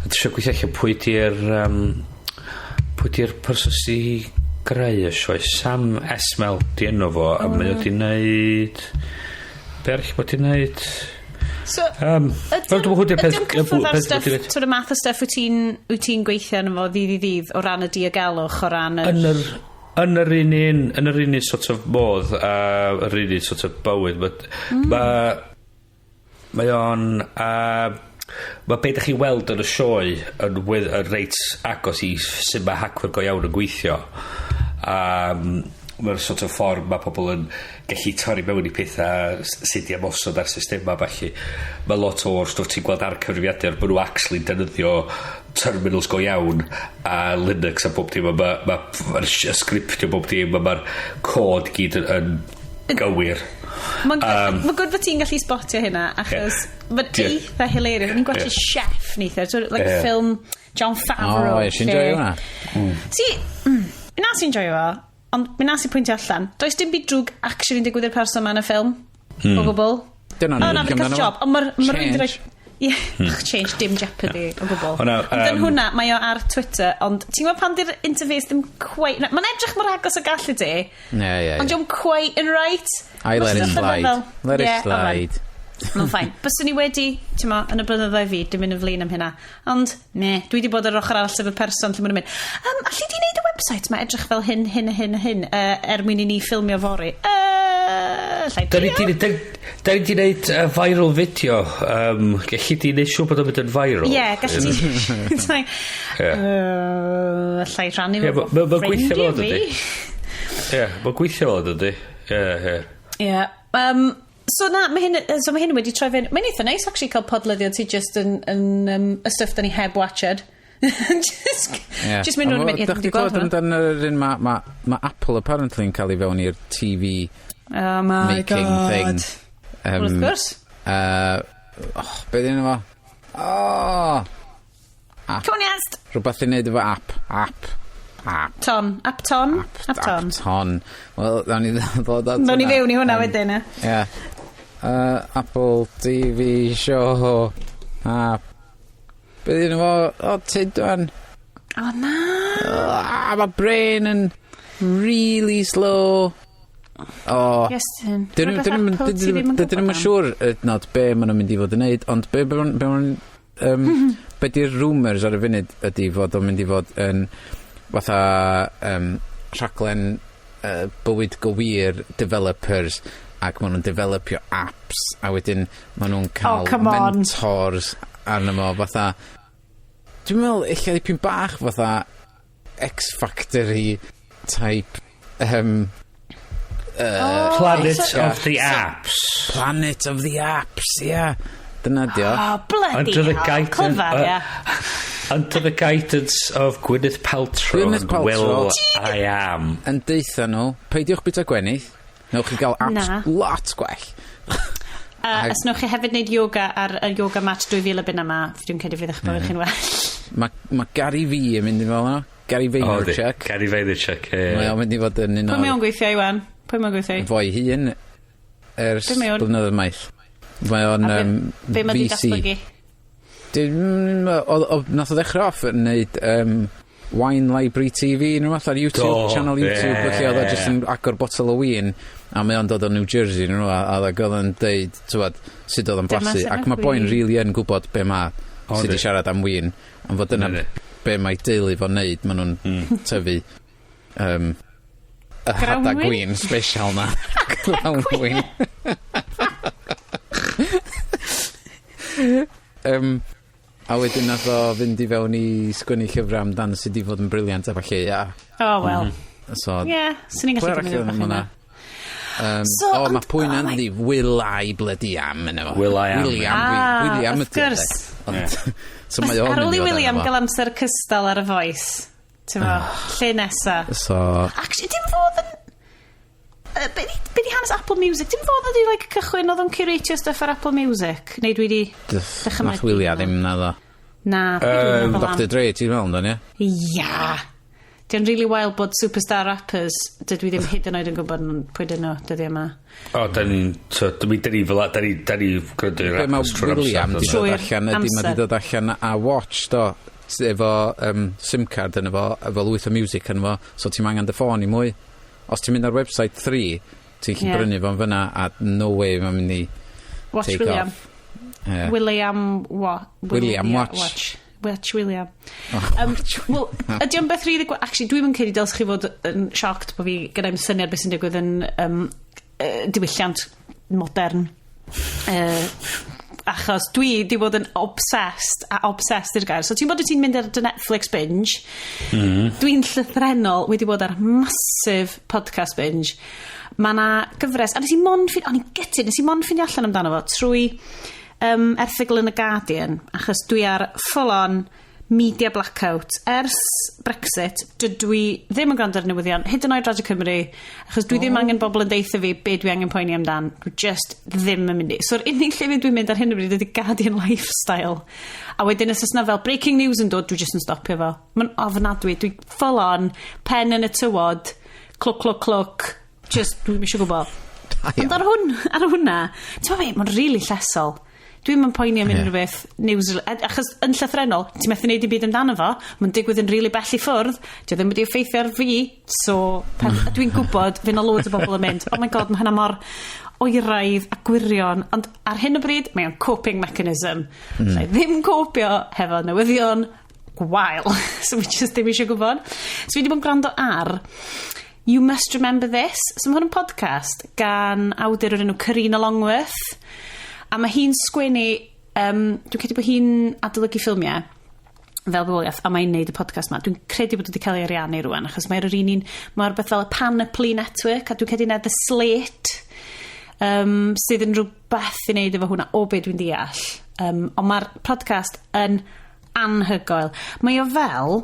Dwi eisiau gweithio allan pwy di'r person sy'n greu y sioe. Sam Esmail di enw fo, a mae o di wneud... Be arall bod di wneud? So, Wel, dwi'n meddwl ydy o'n cyffwrdd ar peth stuff, bod di sort of math o stuff wyt ti'n gweithio arno fo ddydd i ddydd o ran y diogelwch, o ran y... Yn yr un sort of modd a yr un sort of bywyd, but mae o'n mae be ydych chi weld yn y sioe yn reit agos i sut mae hacwyr go iawn yn gweithio. Mae'r sort of ffordd mae pobl yn gallu torri mewn i pethau, sut i ymosod ar systema, falle mae lot o'r stwff ti'n gweld ar cyfrifiadur, bod nhw actually defnyddio terminals go iawn a Linux a bob dim, a ma sgriptio bob dim a mae'r cod gyd yn gywir. Mae'n ma good fod ti'n gallu spotio hynna, achos mae'n eitha hilarious. O'n i'n gwachio Chef neithiwr, so, like film Jon Favreau. O, es i'n joio hwnna. Si, mi nas i'n joio fo, ond mi nas i pwyntio allan, does dim byd drwg actually'n digwydd i'r person ma yn y ffilm. O gwbl. Dyna O, ni'n na, licio fi'n cael amdano job, fo. ond mae'r rhywun 'di Change. rhoi... Ie, change, dim jeopardy o gwbl. Hwnna, Ond yn hwnna, mae o ar Twitter, ond ti'n gwybod pan di'r interface ddim quite... Mae'n edrych mor agos o gallu di, Ie, ie, ond ie. diolch quite yn right. I Ma' let it stwff yna slide. Let it Ie, slide. Mae'n fine. Byswn i wedi, ti'n mo, yn y blynyddoedd fi, dwi'n mynd yn flin am hynna. Ond, ne, dwi wedi bod ar ochr arall sef y person lle maen nhw'n mynd, "Alli di wneud y website ma edrych fel hyn, hyn, hyn, hyn, er mwyn i ni ffilmio fory?" Llai Da ni drio. di da ni di wneud viral video. Gelli di wneud siŵr bod o'n mynd yn viral? Ie, gallu ti... Ie. Allai rhannu Ie, efo ma'n gweithio fel ffrindiau dydi? fi. Ie, mae'n gweithio fel dydi. Ie. Ie. So na, mae hyn, so mae hyn wedi troi fe'n... Mae'n eitha neis actually cael podlediad ti just yn y stuff da ni heb watched. Just, just mynd rownd yn mynd, ie, Dach dwi'n chi gweld clywed hwnna. amdan yr un ma Apple apparently yn cael ei fewn i'r TV Oh my making God. thing. Well, wrth gwrs. Oh, be di enw fo? Oh, Come on, Iest! Rhywbeth i wneud efo app. App. App. Ton. Apton. Apton. Apton. Wel, nawn ni ddod at Nawn ni hwnna. fewn i hwnna wedyn, e. Ie. Apple TV show. App. Be di enw fo? O, Tudwan. O, na. Ah, mae brain yn really slow. O. Yes, dyn. Dyn nhw'n yn siŵr hyd yn oed be maen nhw'n mynd i fod yn neud, ond be di'r rumours ar y funud ydy fod o'n mynd i fod yn fatha rhaglen bywyd gywir developers, ac maen nhw'n developio apps a wedyn maen nhw'n cael Oh, come on. mentors arno fo, fatha dwi'n meddwl ella dipyn bach fatha X Factory type Oh, Planet of the Apps. Planet of the Apps, ie. Yeah. Dyna di o. Oh, bloody Under the hell. guidance, Clyfar, ia. Under the guidance of Gwyneth Paltrow Gwyneth and Paltrow. Will I Am. Yn deutha nhw, peidiwch bwyta gwenith, newch chi gael apps Na. lot gwell. Os newch chi hefyd wneud yoga ar y yoga mat 2000 o bunna yma, dwi'n credu fydd eich bywyd chi'n well. Mae Gary V yn mynd i fel yna. Gary Vaynerchuk. Gary Vaynerchuk, ie. Mae o'n mynd i fod yn un Pwy mae o'r o'n gweithio, Iwan? Pwy mae'n gweithio i? Fo'i hun ers Be mae o'n? blynyddoedd maith. Mae o'n A be mae di VC. datblygu? Nath o ddechrau off yn neud Wine Library TV neu rhywbeth ar YouTube, Do, channel YouTube, ie. felly oedd o jyst yn agor botel o win, a mae o'n dod o New Jersey neu rhywbeth, a oedd o'n deud, tywod, sut oedd o'n Dyma blasu, sut ac mae mae boi'n gwin. really yn gwybod be mae, O, sut i yndi. siarad am win, am fod dyna Yndi. be mae deulu fo'n neud, maen nhw'n tyfu y hada Grawnwin? gwin special na. Grawnwin. A wedyn nath o fynd i fewn i sgwennu llyfrau amdan sut i fod yn brilliant a falle, ia. Oh, well. So, Ie, swn i'n pwy gallu arall gymryd oedd bach yn hwnna? hynna. So, o, ond- mae pwy oh na'n my di Will I bloody am yn efo. Will I am. William, Ah, William wrth ydi o, gwrs. de. Ond, so mae o'n Ar ôl mynd i i fod William arno fo. gael amser cystal ar y Voice. Ti'n fo, lle nesa? So, Actually, dim fod yn... Be di hanes Apple Music? Dim fod ydi like, cychwyn oedd o'n curatio stuff ar Apple Music? Neu dwi di dychymygu nath William ddim na ddo. Na, be dwi'n meddwl am? Dr Dre, ti'n meddwl, amdano, ie? Ia. Di'n really wild bod superstar rappers, dydw i ddim hyd yn oed yn gwybod yn pwy dyn nhw dyddi yma. O, da ni'n... So, da ni fel... Da ni gwrando i'r Be mae rappers trwy'r William amser. di dod Trwy'r allan ydy, mae amser. di dod allan a watch, do, efo SIM card yn efo, efo lwyth o music yn efo, so ti'n angen dy ffôn i mwy. Os ti'n mynd ar website 3, ti'n gallu brynu fo'n fyna, a no way mae'n mynd i Watch take William. off. Yeah. William what? William Watch. Watch. Watch William. Well, ydy o'n beth rili... Actually, dwi'n mynd credu dylsych chi fod yn shocked bod fi gyda'i'm syniad beth sy'n digwydd yn diwylliant modern. Achos dwi di bod yn obsessed a obsessed i'r gair. So ti'n bod ti'n mynd ar dy Netflix binge. Dwi'n llythrenol wedi bod ar massive podcast binge. Mae na gyfres, a nes i mond ffeindio, o'n i'n gutted, nes i mond ffeindio allan amdano fo trwy erthygl yn y Guardian, achos dwi ar full on media blackout. Ers Brexit, dydw i ddim yn gwrando ar newyddion, hyd yn oed Radio Cymru, achos dwi ddim angen bobl yn deitha fi be dwi angen poeni amdan. Dwi just ddim yn mynd i. So'r unig lle dwi'n mynd ar hyn o bryd ydy Guardian Lifestyle. A wedyn os oes 'na fel breaking news yn dod, dwi just yn stopio fo. Mae'n ofnadwy. Dwi full on, pen yn y tywod, clwc, clwc, clwc, just dwi'm eisiau gwybod. Ond ar hwnna, ti'n meddwl, mae'n really llesol. Dwi'm yn poeni am unrhyw beth news, achos yn llythrennol, ti'n methu neud dim byd amdano fo, mae'n digwydd yn really bell i ffwrdd, dio ddim wedi effeithio ar fi, so dwi'n gwybod fydd 'na loads o bobl yn mynd, "Oh my God, mae hynna mor oeraidd a gwirion," ond ar hyn o bryd, mae o'n coping mechanism. Mm. ddim copio hefo newyddion gwael, so fi just ddim eisiau gwybod. So fi wedi bod yn gwrando ar You Must Remember This. So mae hwn yn podcast gan awdur o'r enw Karina Longworth. A mae hi'n sgwennu, dwi'n credu bod hi'n adolygu ffilmiau fel bywoliaeth, a mae'n neud y podcast ma. Dwi'n credu bod wedi cael ei ariannu rwan, achos mae'r yr un, mae'r beth fel y Panoply Network, a dwi'n credu na The Slate, sydd yn rhywbeth i wneud efo hwnna, o be dwi'n deall. Ond mae'r podcast yn anhygoel. Mae o fel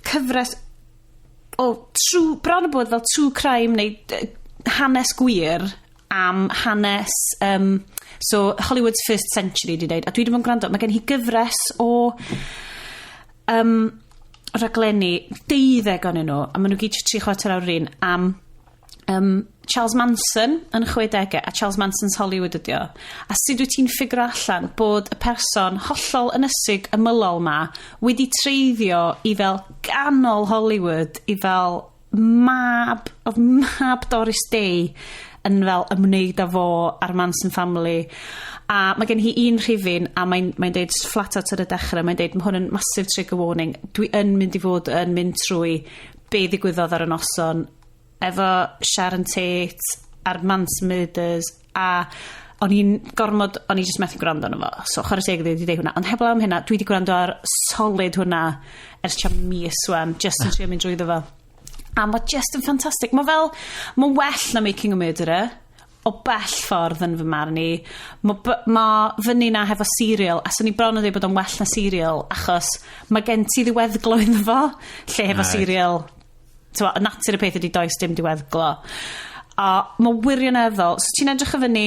cyfres o true, bron o bod fel true crime neu hanes gwir am hanes so Hollywood's First Century di dweud, a dwi wedi bod yn gwrando, mae gen hi gyfres o raglenni, 12 ohonyn nhw, a maen nhw gyd 3/4 awr un am Charles Manson yn y 60au, a Charles Manson's Hollywood ydi o. A sut wyt ti'n ffigur allan bod y person hollol ynysig ymylol ma wedi treiddio i fel ganol Hollywood, i fel mab, oedd mab Doris Day yn fel ymwneud â fo a'r Manson family. A mae gen hi un rhifyn a mae'n deud flat out ar y dechrau, mae'n deud, "Mae hwn yn massive trigger warning. Dwi yn mynd i fod yn mynd trwy be ddigwyddodd ar y noson efo Sharon Tate a'r Manson murders a O'n i'n gormod, o'n i just methu gwrando arno fo. So, chwarae teg iddi wedi deud hwnna. Ond heblaw am hynna, dwi wedi gwrando ar solid hwnna ers tua mis wan, just yn trio mynd drwyddo fo. A mae just yn ffantastig. Mae fel, mae'n well na Making a Murderer o bell ffordd yn fy marn i. Mae ma fyny na hefo Serial, a swn i bron yn dweud bod o'n well na Serial, achos mae gen ti ddiweddglo iddo fo, lle hefo Serial, t'mo, natur y peth ydy does dim diweddglo. A mae wirioneddol, so ti'n edrych o fyny,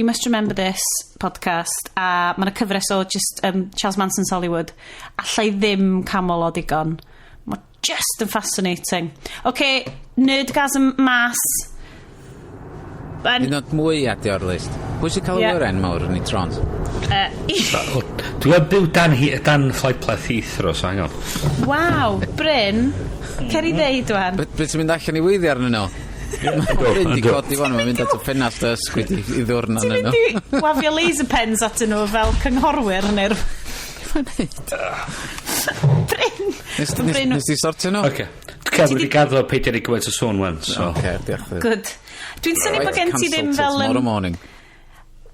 You Must Remember This podcast, a mae yna cyfres o just Charles Manson's Hollywood. Allai ddim camol o digon. Mae just yn fascinating. OK, nerdgasm mas. Un o'r mwy adio ar list. Pwy sy'n cael y awyren mawr yn ei trons? Dwi'n byw dan flight path Heathrow, so hang on. Waw, Bryn, cer i ddeud wan. Be ti'n mynd allan i weiddi arnyn nhw? Bryn di codi fan, mae'n mynd at y ffenast a ysgwyd i ddwrn Ti'n arnyn mynd nhw. i wafio laser pens atyn nhw fel cynghorwyr neu'r... Bryn! Nes, nes di sortio nhw? Oce. Cef wedi gaddo peidio ni gymaint o sôn wan, so. Oce, diolch. Good. Dwi'n synnu bod gen ti ddim fel Tomorrow morning.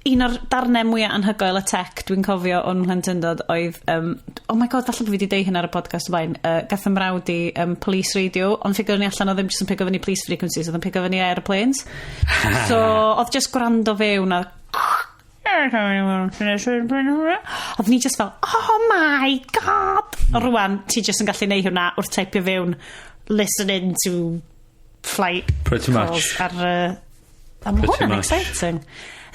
Un o'r darnau mwyaf anhygoel y tech dwi'n cofio o'n mhlentyndod oedd, oh my God, falle bod fi wedi deud hyn ar y podcast o blaen, gath 'y mrawd i police radio, ond ffigur ni allan oedd ddim jyst yn pigo fyny police frequencies, oedd yn pigo fyny airplanes. So, oedd just gwrando fewn a oedd ni just fel, "Oh my God!" O rwan, ti just yn gallu neud hwnna wrth teipio fewn "listening to flight Pretty calls" much. ar... A mae Pretty hwnna'n much. exciting.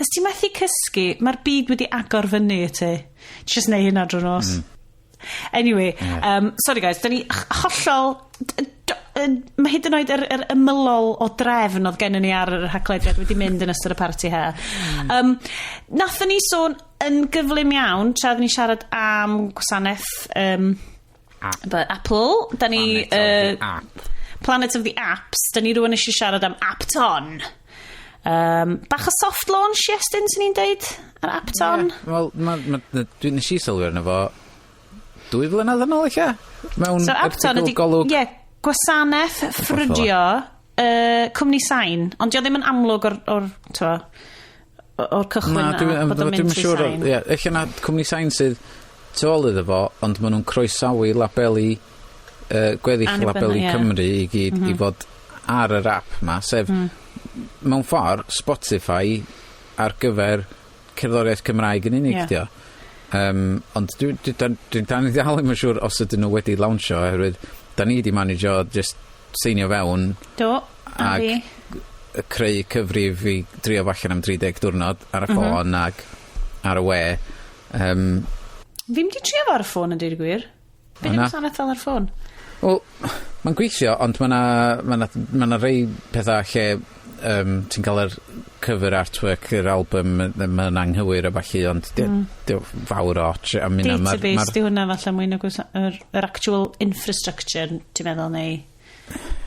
Os ti'n methu cysgu, mae'r byd wedi agor fyny i ti. Just neud hynna drwy nos. Anyway, sorry guys, da ni hollol... Mae hyd yn oed yr ymylol o drefn oedd gennym ni ar yr haglediad wedi mynd yn ystod y parti he. Nathon ni sôn yn gyflym iawn, tra oedden ni siarad am gwasanaeth App. Apple, da ni... Planet of the App. Planet of the Apps, da ni rwan eisiau siarad am Apton. Bach o soft launch, Iestyn, sy'n ni'n deud, ar Apton? Ie, wel, ma, nes i sylwi arno fo 2 flynedd yn ôl eich mewn So Apton erthygl ydi, Golwg. ie, gwasanaeth ffrydio cwmni Sain, ond dio ddim yn amlwg o'r, t'mo, o'r cychwyn Na, na, bod o'n dwi'n mynd trwy siŵr. Sain. Ie, ella na cwmni Sain sydd tu ôl iddo fo, ond maen nhw'n croesawu labeli, gweddill Annibynnol, labeli Cymru i gyd i fod ar yr app ma, sef mewn ffordd Spotify ar gyfer cerddoriaeth Cymraeg yn unig, dio. Ond dwi dan i ddal ddim yn siŵr os ydyn nhw wedi lawnsio, oherwydd da ni wedi managio just seinio fewn Do, a Ag- fi. creu cyfrif i drio fo allan am 30 diwrnod ar y ffôn ag ar y we. Fi'm di trio fo ar y ffôn yn dweud y gwir. Be O, di na? gwasanaeth fel ar y ffôn? Wel, mae'n gweithio, ond mae 'na ma na rei pethau lle ti'n cael yr cover artwork yr album, mae'n anghywir a ballu, ond mm. fawr o ots. A minna, Database, di hwnna falle mwy na yr actual infrastructure, ti'n meddwl, neu...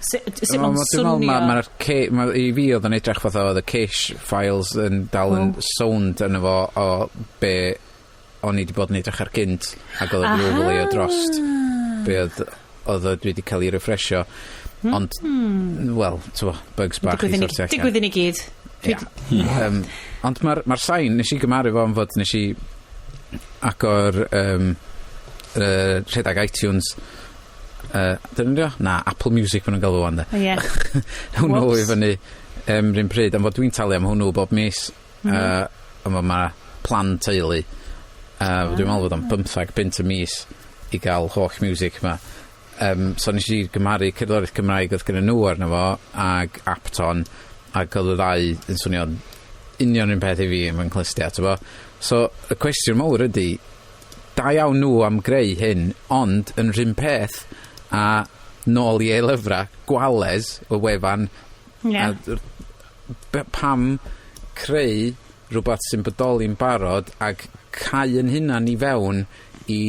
Sut mae'n Dwi'n meddwl swnio? Ma, i fi oedd yn edrych fatha oedd y cache files yn dal yn sownd yn efo o be o'n i wedi bod yn edrych ar gynt ac oedd y overlay o drost be oedd o dwi wedi cael ei refresio, ond wel, t'mo, bugs bach i Digwydd i ni, sortio allan. Digwydd i ni gyd. Ia. Ond mae'r ma sain, nes i gymaru fo am fod nes i agor rhedeg iTunes, dyn nhw'n? Na, Apple Music maen nhw'n galw wan de. Ie. Hwnnw i Whoops. fyny rhywun pryd, am fod dwi'n talu am hwnnw bob mis. Am fod mae plan teulu. Dwi'n meddwl bod o'n 15 bunt y mis i gael holl music ma. So nes i gymaru cerddoriaeth Cymraeg oedd gyda nhw arno fo ag Apton, ac oedd y ddau yn swnio'n union un peth i fi yn fy nghlustiau, t'bo? So, y cwestiwn mawr ydy, da iawn nhw am greu hyn, ond yn rhywun peth a nôl i e-lyfrau, Gwales o wefan, a pam creu rhywbeth sy'n bodoli'n barod ac cau yn hunan i fewn i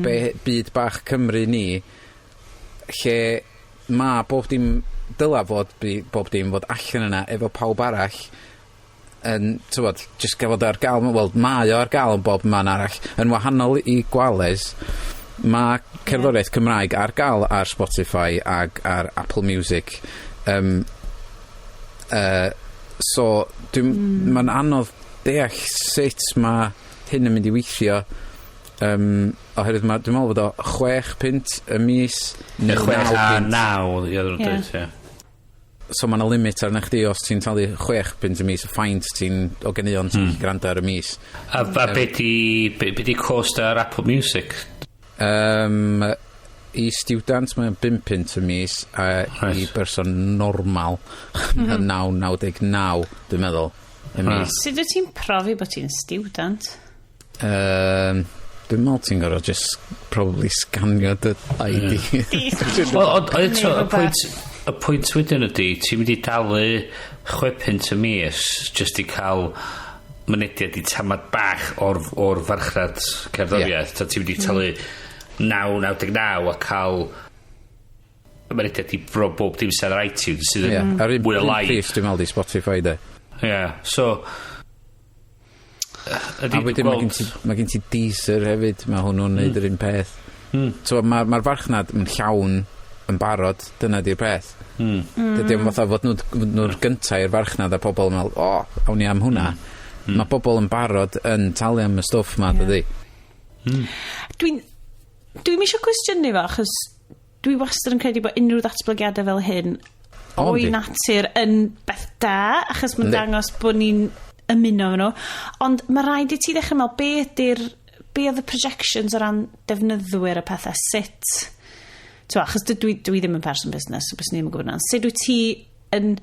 be, byd bach Cymru ni lle ma bob dim dyla fod bob dim fod allan yna efo pawb arall yn, tywod, jyst gafodd ar gael, wel, mae o ar gael yn bob man arall, yn wahanol i Gwales, mae cerddoriaeth Cymraeg ar gael ar Spotify ag ar Apple Music. So, dwi'n, mae'n anodd deall sut mae hyn yn mynd i weithio, oherwydd ma, dwi'n meddwl bod o 6 punt y mis neu 6 a 9, ie, dweud, ie. So mae 'na limit arna chdi os ti'n talu 6 punt y mis, y faint ti'n o ganeuon ti'n mm. gwrando ar y mis. A be di cost ar Apple Music? I student mae'n 5 punt y mis a i berson normal mae'n 9.99, dwi'n meddwl, y mis. Sut wyt ti'n profi bod ti'n student? Dwi'n meddwl ti'n gorfod just probably sganio dy ID. Wel, ond eto, y pwynt wedyn ydy, ti'n mynd i dalu 6 punt y mis just i cael mynediad i tamad bach o'r farchnad cerddoriaeth. Yeah. Ti'n mynd i talu 9.99 a cael mynediad i bro bob dim sydd ar iTunes sydd yn Ar un mwy o lai. Pris dwi'n meddwl di Spotify de. Ie, yeah, so ydy, A wedyn mae gen ti Deezer hefyd, mae hwnnw'n neud yr un peth. So mae'r ma farchnad yn llawn yn barod, dyna di'r peth. Dydy o'm fatha fod nhw'r gynta i'r farchnad a pobl yn meddwl, "O, oh, awn ni am hwnna." Mae pobl yn barod yn talu am y stwff ma, dydy. Dwi'n eisiau cwestiynu fo, achos dwi wastad yn credu bod unrhyw ddatblygiadau fel hyn o'i natur yn beth da, achos mae'n dangos bod ni'n ymuno efo nhw. Ond mae rhaid i ti ddechrau meddwl be oedd y projections o ran defnyddwyr y pethau, sut. T'wo, achos dwi ddim yn person busnes, so bys ni ddim yn gwybod na. Sut wyt ti yn...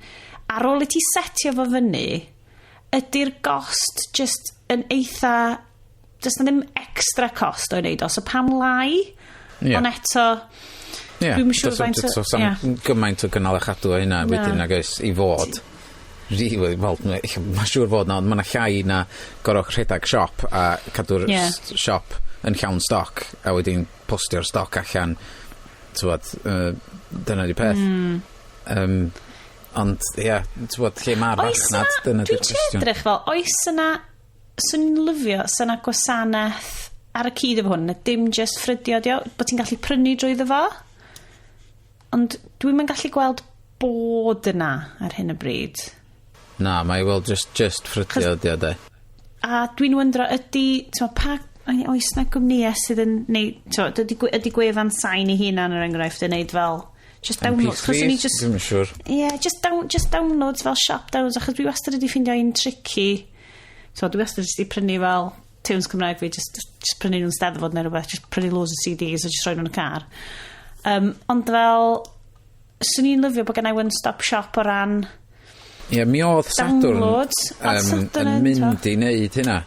Ar ôl i ti setio fo fyny, ydy'r gost just yn eitha... Does na ddim extra cost o'i wneud o, so pam lai? Ond eto, dwi'm yn siŵr faint Does 'am gymaint o gynnal a chadw o hynna Na. wedyn nag oes i fod. Really, wel, mae'n siŵr fod na, ond mae 'na llai na gorfod rhedeg siop a cadw'r siop yn llawn stoc a wedyn postio'r stoc allan. T'wod, dyna di peth. Ond, ie, yeah, t'wod, lle mae'r Oes farchnad, na, dyna dwi'n di'r cwestiwn. edrych fel, oes yna, swn i'n lyfio, sy'n yna gwasanaeth ar y cyd efo hwn, na dim just ffrydio dio, bod ti'n gallu prynu drwyddo fo. Ond dwi'm yn gallu gweld bod yna ar hyn o bryd. Na, mae i weld just ffrydio di o de. A dwi'n wyndro, ydy, ti'n pa, oes na gwmnïau sydd yn, neu, ti'n ydy gwefan Sain ei hunan er enghraifft yn neud fel, just downloads. 'Chos o'n i MP3s? just, Dwi'm yn siŵr. Yeah, just downloads fel shop downloads, achos dwi wastad wedi ffeindio un tricky. So, dwi wastad wedi prynu fel tunes Cymraeg fi, just prynu nhw'n Steddfod neu rhywbeth, just prynu loads o CDs a just rhoi nhw'n y car. Ond fel, swn i'n lyfio bod gennai one-stop shop o ran Ie, yeah, mi oedd Sadwrn downloads. Oedd Sadwrn yn yn, mynd i wneud hynna.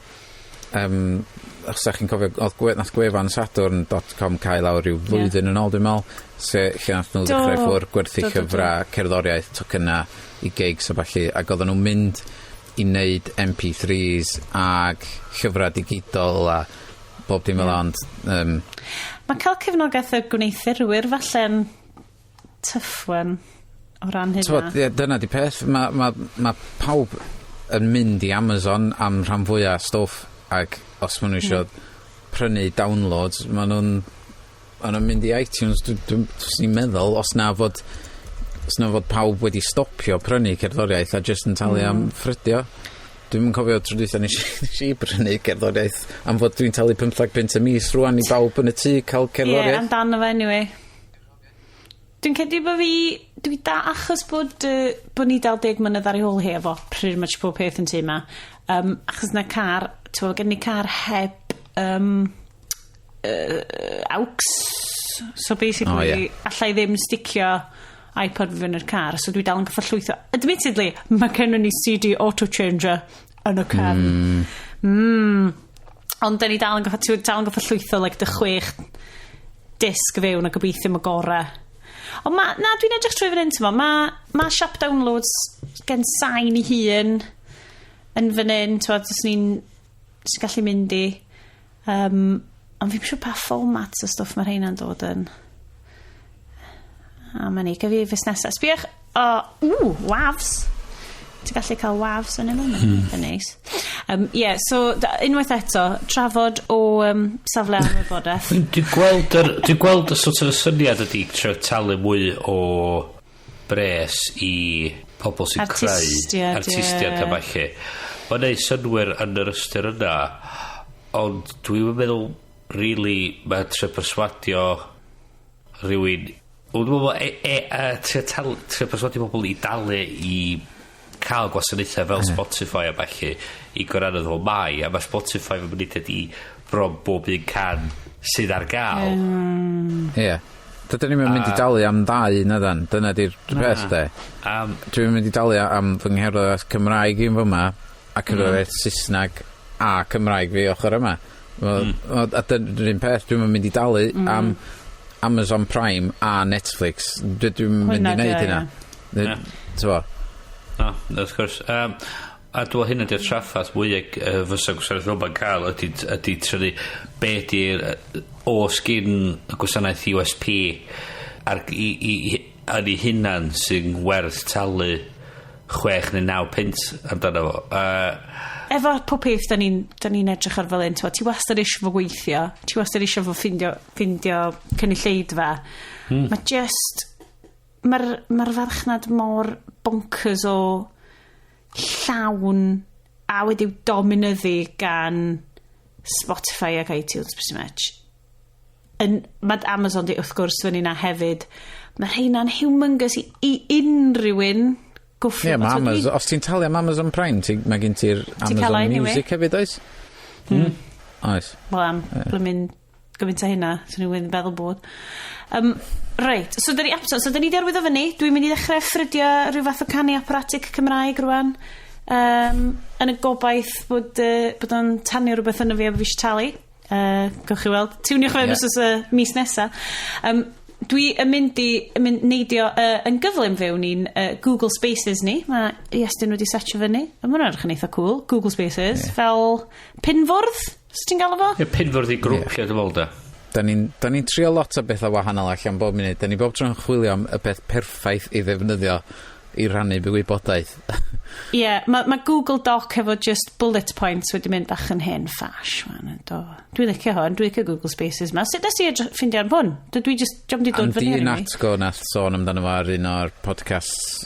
Os da chi'n cofio, oedd nath gwefan sadwrn.com cael lawr rhyw flwyddyn yn ôl, dwi'n meddwl, lle nath nhw ddechrau ffwr gwerthu llyfrau, cerddoriaeth, tocyna i gigs a ballu, ac oedden nhw'n mynd i wneud MP3s ag llyfrau digidol a bob dim fel ond Mae cael cefnogaeth y gwneuthurwyr falle'n tough one o ran hynna. T'mod, ie, dyna di peth. Mae ma pawb yn mynd i Amazon am rhan fwyaf stwff ac os maen nhw eisiau prynu downloads, maen nhw'n mynd i iTunes. Dwi'n meddwl, os na fod pawb wedi stopio prynu cerddoriaeth a just yn talu am ffrydio. Dwi'n yn cofio tro dwytha nes i brynu cerddoriaeth am fod dwi'n talu 15 punt y mis rwan i bawb yn y tŷ cael Ie, cerddoriaeth. Amdano fe anyway. Dwi'n credu bod fi... Dwi da achos bod ni dal 10 mlynedd ar ei hôl hi efo pretty much pob peth yn tŷ yma. Achos na car, ti'n gwbod, gen ni car heb aux. So basically, O, ie. allai ddim sticio iPod fi fyny i'r car, so dwi dal yn gorfod llwytho. Admittedly, mae gennym ni CD auto changer yn y car. Ond da ni dal yn gorfod, dal yn gorfod llwytho like, dy chwech disg fewn a gobeithio mae gorau. Ond ma, na, dwi'n edrych trwy fan hyn, ti'n ma shop downloads gen Sain i hun yn fan hyn, ti'n os ni'n sy'n gallu mynd i. Ond fi'n siŵr pa formats o stwff mae rheina'n dod yn. A mae ni, gyfi fusnesau. Sbiwch, o, ww, WAVs. Ti'n gallu cael WAVs yn yma, mm. Neis. Yeah, so, unwaith eto, trafod o safle am wybodaeth. Dwi'n gweld y sort of y syniad ydy trio talu mwy o bres i pobl sy'n creu Artistiaid, artistiaid ie. a falle. Mae'n neud synwyr yn yr ystyr yna, ond dwi'n meddwl, really, mae'n trio perswadio rhywun. Dwi'n meddwl, trio perswadio pobl i dalu i cael gwasanaethau fel Spotify a ballu i gwrando fo mai, a mae Spotify yn mynd i bron bob un can sydd ar gael. Ie. Yeah. Dydyn ni'n mynd i dalu am ddau na dan. Dyna di'r peth de. Dwi'n mynd i dalu am fy ngherddoriaeth Cymraeg i'n fyma a cerddoriaeth Saesneg a Cymraeg fi ochr yma. A dyna'r un peth, dwi'n mynd i dalu am Amazon Prime a Netflix. Dwi'n mynd i wneud hynna. T'bo? No, wrth gwrs. A dwi'n hynna di'r traffath mwyaf fysa gwasanaeth fel ma'n cael ydy trynu be ydy'r o sgyn y gwasanaeth USP ar, i, yn ei hunan sy'n werth talu 6 neu 9 punt amdano fo. Efo pob peth da ni edrych ar fel un, ti wastad eisiau fo gweithio, ti wastad eisiau fo ffindio cynulleidfa. Mae just, mae'r farchnad mor bonkers o llawn a wedi'w dominyddu gan Spotify ac iTunes, pretty much. Mae Amazon di wrth gwrs fyny na hefyd. Mae rheina'n humongous i unrhyw un gwffio. Ie, yeah, mae Amazon, os ti'n talu am Amazon Prime, mae gen ti'r Amazon anyway. Music hefyd, oes? Mm. Oes. Wel am, yeah. Blymyn gymaint o hynna, swn i'n wedi feddwl bod. Reit, so da ni, so da ni di arwyddo fyny, dwi'n mynd i ddechrau ffrydio rhyw fath o canu operatic Cymraeg rwan. Yn y gobaith bod o'n tanio rhywbeth yno fi a bod fi eisiau talu. Gewch chi weld. Tiwniwch fe yeah. Mis nesa. Dwi yn mynd i yn mynd neidio yn gyflym fewn i'n Google Spaces ni. Mae Iestyn wedi setio fyny. A mae hwnna'n edrych yn eitha cool. Google Spaces. Fel pinfwrdd, os ti'n galw fo? Ie, pinfwrdd i grwpio, dwi'n meddwl da. Da ni trio lot o bethau wahanol allan bob munud. Da ni bob tro'n chwilio am y peth perffaith i ddefnyddio i rannu fy wybodaeth. Ie, yeah, mae ma Google Doc efo just bullet points wedi mynd bach yn hen ffash. Man, do. Dwi'n licio hwn, dwi'n licio Google Spaces ma. Sut nes i ffindio ar hwn? Dwi just, diolch di dod fyny ar Natgo nath sôn amdano fo ar un o'r podcasts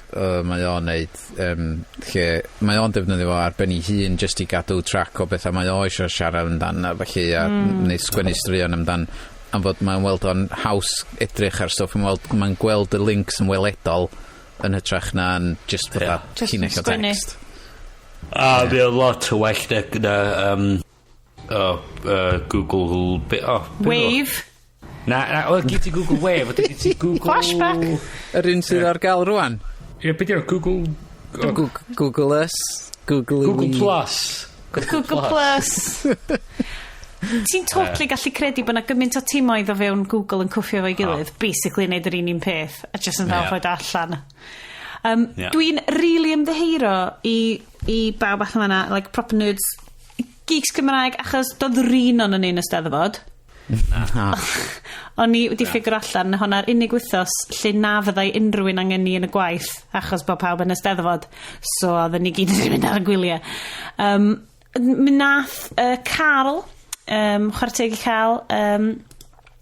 mae o'n neud, lle mae o'n defnyddio fo ar ben ei hun just i gadw track o bethau mae o eisiau siarad amdan a felly a neu sgwennu straeon amdan am fod mae'n weld o'n haws edrych ar stwff, mae'n gweld y links yn weledol yn hytrach na'n just fatha Just llinell o sgwennu. text. A mae o'n lot o well na oh, Google. Oh, be' Wave. Na, oedd gyd ti Google Wave, oedd gyd ti Google Flashback. Yr un sydd ar gael rwan? Ie, beth yw'r Google oh, Google, Google Us, Google, Google Plus. Google Plus. Ti'n totally gallu credu bod na gymaint o timoedd o fewn Google yn cwffio fo'i gilydd, basically neud yr un peth, a just yn fel rhoid o allan. Dwi'n really ymddiheuro i bawb allan fanna, like proper nerds, geeks Cymraeg, achos doedd yr un o'n yn y Steddfod. Na. O'n i wedi ffigur allan hwnna'r unig wythnos lle na fyddai unrhyw un angen ni yn y gwaith achos bod pawb yn y Steddfod. So oedden ni gyd yn mynd ar y gwyliau. Mi nath Carl, chwarae teg i Carl,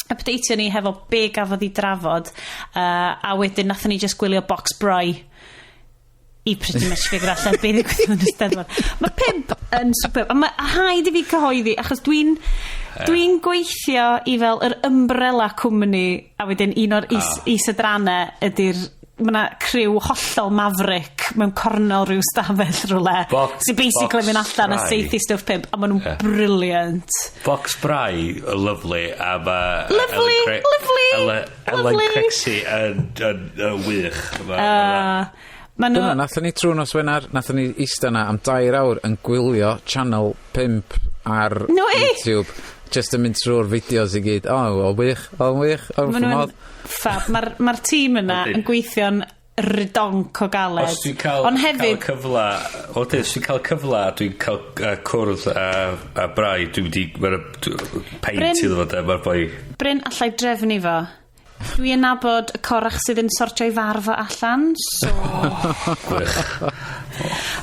updateio ni hefo be gafodd i drafod a wedyn nathon ni just gwylio Box Bry i pretty much figure allan be ddigwyddodd yn y Steddfod. Mae pump yn superb. A mae rhaid i fi cyhoeddi, achos dwi'n gweithio i fel yr umbrella cwmni, a wedyn un o'r is-adrannau ydy'r mae yna criw hollol maverick mewn cornel rhyw stafell rhywle sy'n basically Box mynd allan a Bry. seithi stwff pimp a maen nhw'n brilliant. Box Bry, lovely, a ma Lovely, lovely, Ellen lovely. Crexy yn wych. Ma nhw Dyna, nathon ni trwy nos Wener, nathon ni eista na am 2 awr yn gwylio Channel 5 ar No way! YouTube. Just yn mynd trwy'r fideos i gyd. O, oh, o wych, o wych, o Ma' nhw'n modd. ffab. Mae'r ma tîm yna Ydyn. yn gweithio'n ridonc o galed. Os dwi'n cael, Ond hefyd, cael cyfla, o dyn, os dwi'n cael cyfla, dwi'n cael cwrdd a Brai, dwi'n mynd i, mae'r peint Bryn. iddo fo, de, mae'r boi. Bryn, allai drefnu fo. Dwi yn nabod y corach sydd yn sortio i farf o allan, so Gwych.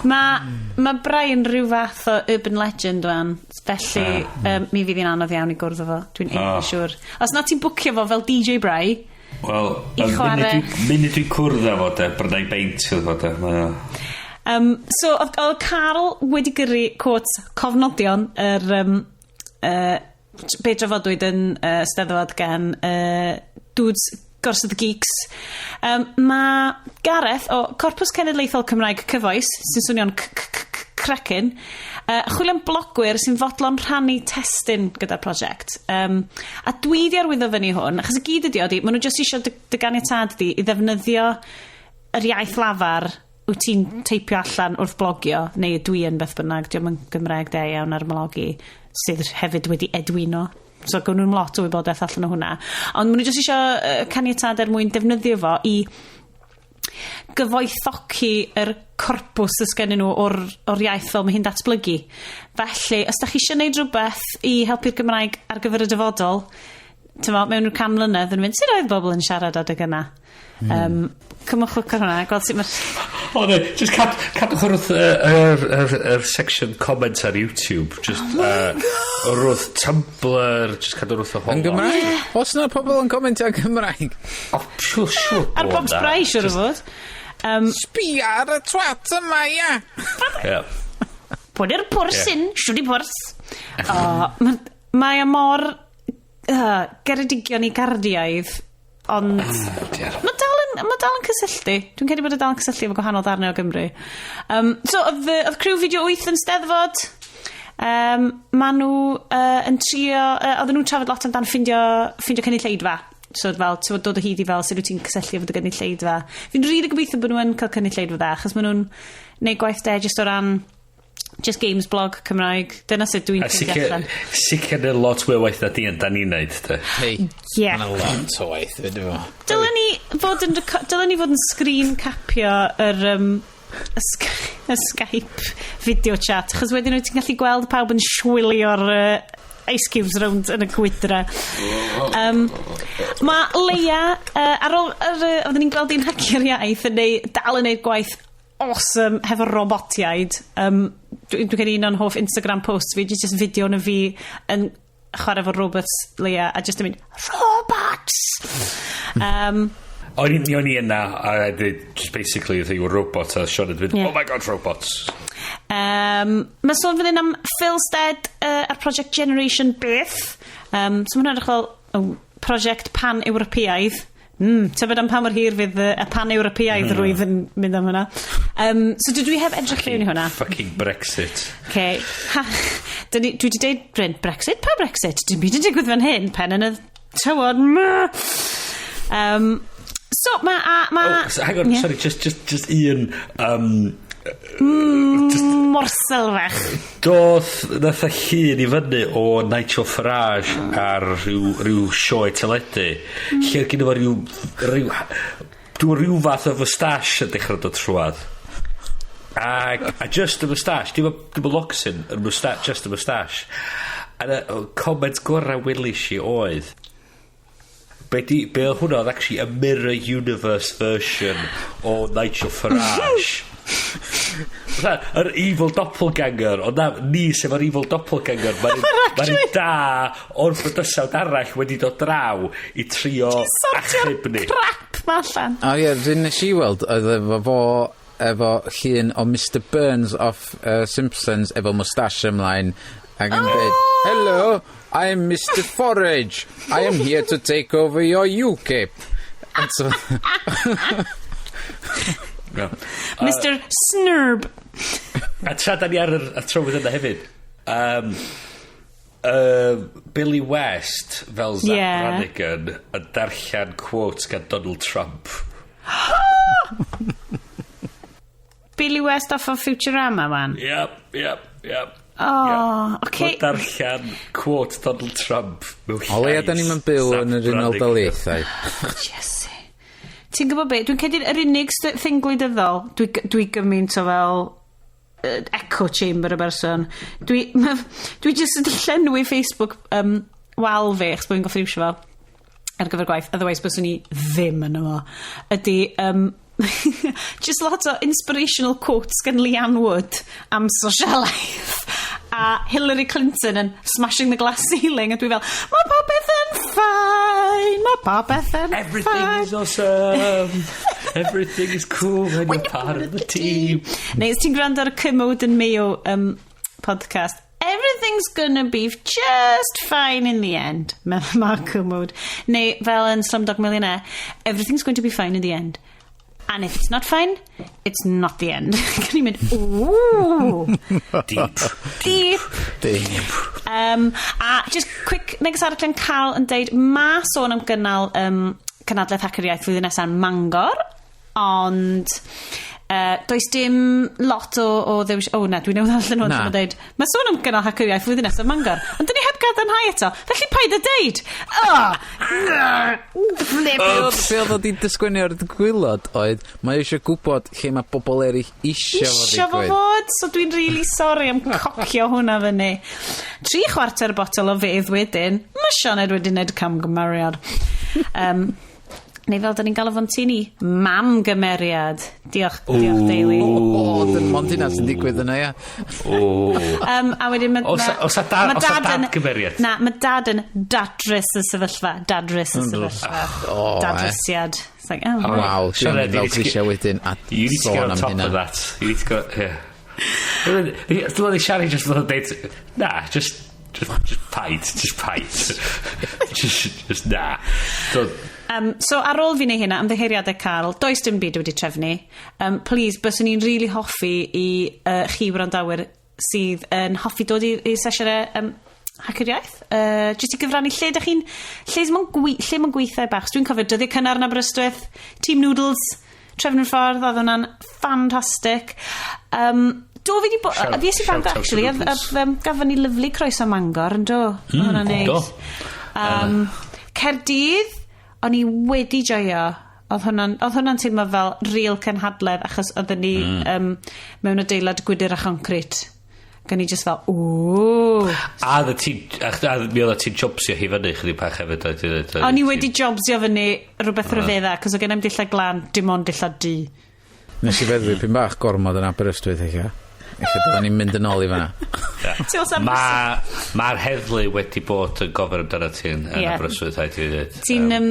Mae ma Brian rhyw fath o urban legend wan, felly mi fydd hi'n anodd iawn i gwrdd â fo. Dwi'n eitha siŵr. Os na ti'n bwcio fo fel DJ Bry, Wel, I chwarae. munud dwi'n cwrdd â fo, de, bryna i beint iddo fo, de. Mae o- So, oedd Carl wedi gyrru quotes cofnodion yr be drafodwyd yn Steddfod gan Dudes Gorsedd y Geeks. Mae Gareth o Corpws Cenedlaethol Cymraeg Cyfoes, sy'n swnio'n cracking, chwilio am blogwyr sy'n fodlon rhannu testun gyda'r prosiect. A dwi di arwyddo fyny hwn, achos y gyd ydi, maen nhw jyst eisiau dy ganiatâd di i ddefnyddio yr iaith lafar wyt ti'n teipio allan wrth blogio, neu dwi yn beth bynnag, diolch yn Gymraeg da iawn ar mlogi, sydd hefyd wedi edwino. So gawn nhw'n lot o wybodaeth allan o hwnna. Ond maen nhw jyst eisiau caniatâd er mwyn defnyddio fo i gyfoethogi yr corpws sydd gennyn nhw o'r iaith fel mae hi'n datblygu. Felly, os da chi eisiau gwneud rhywbeth i helpu'r Gymraeg ar gyfer y dyfodol, tymo, mewn rhyw 100 mlynedd yn mynd, sut oedd bobl yn siarad adeg yna? Cymwch look ar hwnna, gweld sut mae'r O, ne, just cadwch wrth yr section comment ar YouTube. Just wrth Tumblr, just cadw wrth y Yn Gymraeg? Oes na pobl yn comentio yn Gymraeg? O, siwr Ar bod Box na. Brai, siwr o fod. Sbia ar y twat yma, ia! Pwy i'r pwrs yn, siwr i pwrs. O, mae o mor Geredigion i Gardiaidd, ond mae dal yn cysylltu. Dwi'n credu bod e dal yn cysylltu efo gwahanol ddarnau o Gymru. So, oedd criw Fideo 8 yn Steddfod. Ma nhw yn trio. Oedden nhw'n trafod lot amdan ffindio cynulleidfa. So, fel, ti'n dod o hyd i fel sut wyt ti'n cysylltu efo dy gynulleidfa. Fi'n rili gobeithio bod nhw yn cael cynulleidfa dda, achos maen nhw'n neud gwaith de jyst o ran just games blog Cymraeg. Dyna sut dwi'n A ffeindio sicr, allan. sicr na lot mwy o waith na di yn da ni'n neud, de. Hei, yeah. Lot o waith, fyd efo. Dylen ni fod yn screen capio y Skype video chat, achos wedyn wyt ti'n gallu gweld pawb yn swilio'r ice cubes rownd yn y gwydra. Mae Leia, ar ôl, oedden ni'n gweld hi'n hacio'r iaith yn dal yn neud gwaith awesome hefo robotiaid. Dwi gen i un o'n hoff Instagram posts fi, just fideo na fi yn chwarae efo robots Leia a just yn mynd, "Robots!" O'n i yna, a I did just basically the robot, a Sean had fynd, "Oh my God, robots." Mae sôn fan hyn am Phil Stead a'r Project Generation Beth. So mae'n edrych fel oh, prosiect pan-Ewropeaidd. Tybed am pa mor hir fydd y pan-Ewropeaidd rwydd yn mynd am hwnna. So dwi heb edrych fewn i hwnna. Fucking Brexit. Okay. Ha, dwi wedi deud, Bryn, Brexit? Pa Brexit? Dim byd yn digwydd fan hyn, pen yn y tywod. So, mae... Ma, Oh, so, hang on, sorry, just un. Just, Morsel fach. Doth, nath y llun i fyny o Nigel Farage ar rhyw sioe teledu, lle oedd gynno fo rhyw fath o fwstash yn dechrau dod trwadd. A just y moustache, dim y locsyn, y moustache, just y moustache. A y comment gorau welis i oedd, be oedd hwnna oedd actually a mirror universe version o Nigel Farage. Fatha, yr evil doppelganger, ond na, ni sef yr evil doppelganger, mae'n ma un da o'r bydysawd arall wedi dod draw i trio Sortio'r achub ni. crap ma allan. O ie, rhywun nes i weld oedd efo llun o Mr Burns off Simpsons efo moustache ymlaen ac yn dweud, "Hello, I'm Mr Forage. I am here to take over your UKIP." And so, No. Mr Snurb. A tra da ni ar yr y trywydd yna hefyd, Billy West fel Zapp Brannigan yn darllen quotes gan Donald Trump. Billy West off of Futurama, man. Yep. Oh, okay. Mae'n darllen quote Donald Trump mewn O leia, da ni'n byw Zapp yn yr Unol Brannigan. Daleithiau. Jesse. Ti'n gwybod be? Dwi'n credu'r yr unig thing gwleidyddol, dwi gymaint o fel echo chamber y berson. Dwi just wedi llenwi Facebook wal fi, achos bod fi'n goffi iwsio fo ar gyfer gwaith, otherwise byswn i ddim yn yma. Ydy, just lot o inspirational quotes gan Leanne Wood am socialaeth a Hillary Clinton yn smashing the glass ceiling a dwi fel, "Mae popeth yn fine, mae popeth yn Everything fine." is awesome. Everything is cool when you're part of the team. Neu, os ti'n gwrando ar y Kermode and Mayo podcast, "Everything's gonna be just fine in the end," meddwl Mark Kermode. Neu, fel yn Slumdog Millionaire, "Everything's going to be fine in the end. And if it's not fine, it's not the end." Can you mynd, "Ooh." Deep. Deep. Deep. A just quick neges arall yn cael yn deud, ma sôn am gynnal cynadledd Hacio'r Iaith flwyddyn nesaf yn Mangor, ond does dim lot o ddewis. O, na, dwi'n newydd allan o'n Na. Dweud. Mae sôn am gynnal Hacio'r Iaith flwyddyn nesaf yn Mangor, ond dyn ni heb gadarnhau eto, felly paid a deud. Oh, flip. Be oedd o di dysgwennu ar y gwaelod oedd, mae eisiau gwybod lle mae bobl eraill isio fo Isio fo ddigwydd. fod, so dwi'n really sorry am cocio hwnna fyny. 3/4 botel o fedd wedyn, mae Sioned wedi wneud camgymeriad. Neu fel da ni'n galw fo'n tŷ ni, mam gymeriad. Diolch, diolch Daily. O, dyn mond hynna sy'n digwydd yna, ia. O. A wedyn mae... Oes 'a ma' oes 'a dad yn- dad gymeriad? Na, mae dad yn dadrys y sefyllfa. Dadrys y sefyllfa. O, eh. Dadrysiad. It's like, oh, right. Waw, dwi'n Sioned, mynd you lawr need to get- grisiau wedyn a You need to get sôn on am top hynna. of that. You need to go, yeah. Dwi'n meddwl i Siari just fod yn deud, na, just paid, just paid. Just na. So, So ar ôl fi neud hynna, ymddiheuriadau Carl, does dim byd wedi trefnu. Please, byswn i'n really hoffi i chi wrandawyr sydd yn hoffi dod i sesiynau Hacio'r Iaith. Jyst i gyfrannu lle ydych chi'n... Lle mae'n gweithiau bach. So dwi'n cofio dyddiau cynnar yn Aberystwyth, Team Noodles, trefnu'r ffordd, oedd hwnna'n ffantastig. Do fi di bo... Fi esi Shout Bangor, out to actually. A, Noodles. gafon ni lyfli croeso Mangor, yn do? Mm, hwnna'n neis. Do. Caerdydd, o'n i wedi joio. Oedd hwnna'n teimlo fel real cynhadledd achos oedden ni mewn adeilad gwydyr a choncrit. Gan i just fel, ooh. A dda ti, a mi oedd ti'n jobsio hi fyny chydig bach hefyd. O'n i wedi jobsio fyny rhywbeth rhyfedda, cos oedd gen i'm dillad glan, dim ond dillad du. Nes i feddwi pyn bach gormod yn Aberystwyth eich. Eich byddwn ni'n mynd yn ôl i fanna. Ti os am- Mae'r heddlu wedi bod yn gofyn amdano ti yn Aberystwyth, rhaid i fi ddweud. Ti'n,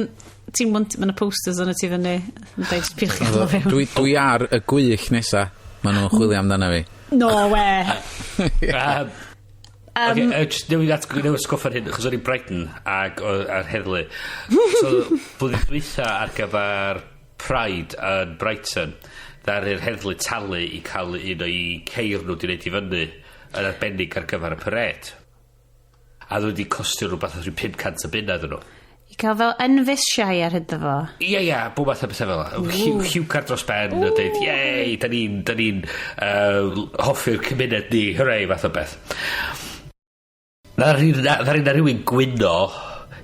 ti'n want, mae yna posters yn y ti fyny. Yn deud, peidiwch chi gael o fewn. Dwi ar y gwych nesa. Maen nhw'n chwilio amdano fi. No way. Okay, just newydd atgoffa'r hyn, achos o'n i'n Brighton ag a'r heddlu. So, blwyddyn dwytha ar gyfer Pride yn Brighton, ddaru'r heddlu talu i cael un o'i ceir nhw di wneud i fyny yn arbennig ar gyfer y parade. A nhw wedi costio rhywbeth o rhyw 500 o bunna iddyn nhw. I cael fel Enfys Shire hyd fo. Ie, bob math o bethau fel 'na. Lliwcar dros ben a dweud, "Yay, da ni'n hoffi'r cymuned ni, hooray," fath o beth. Ddaru na rhywun gwyno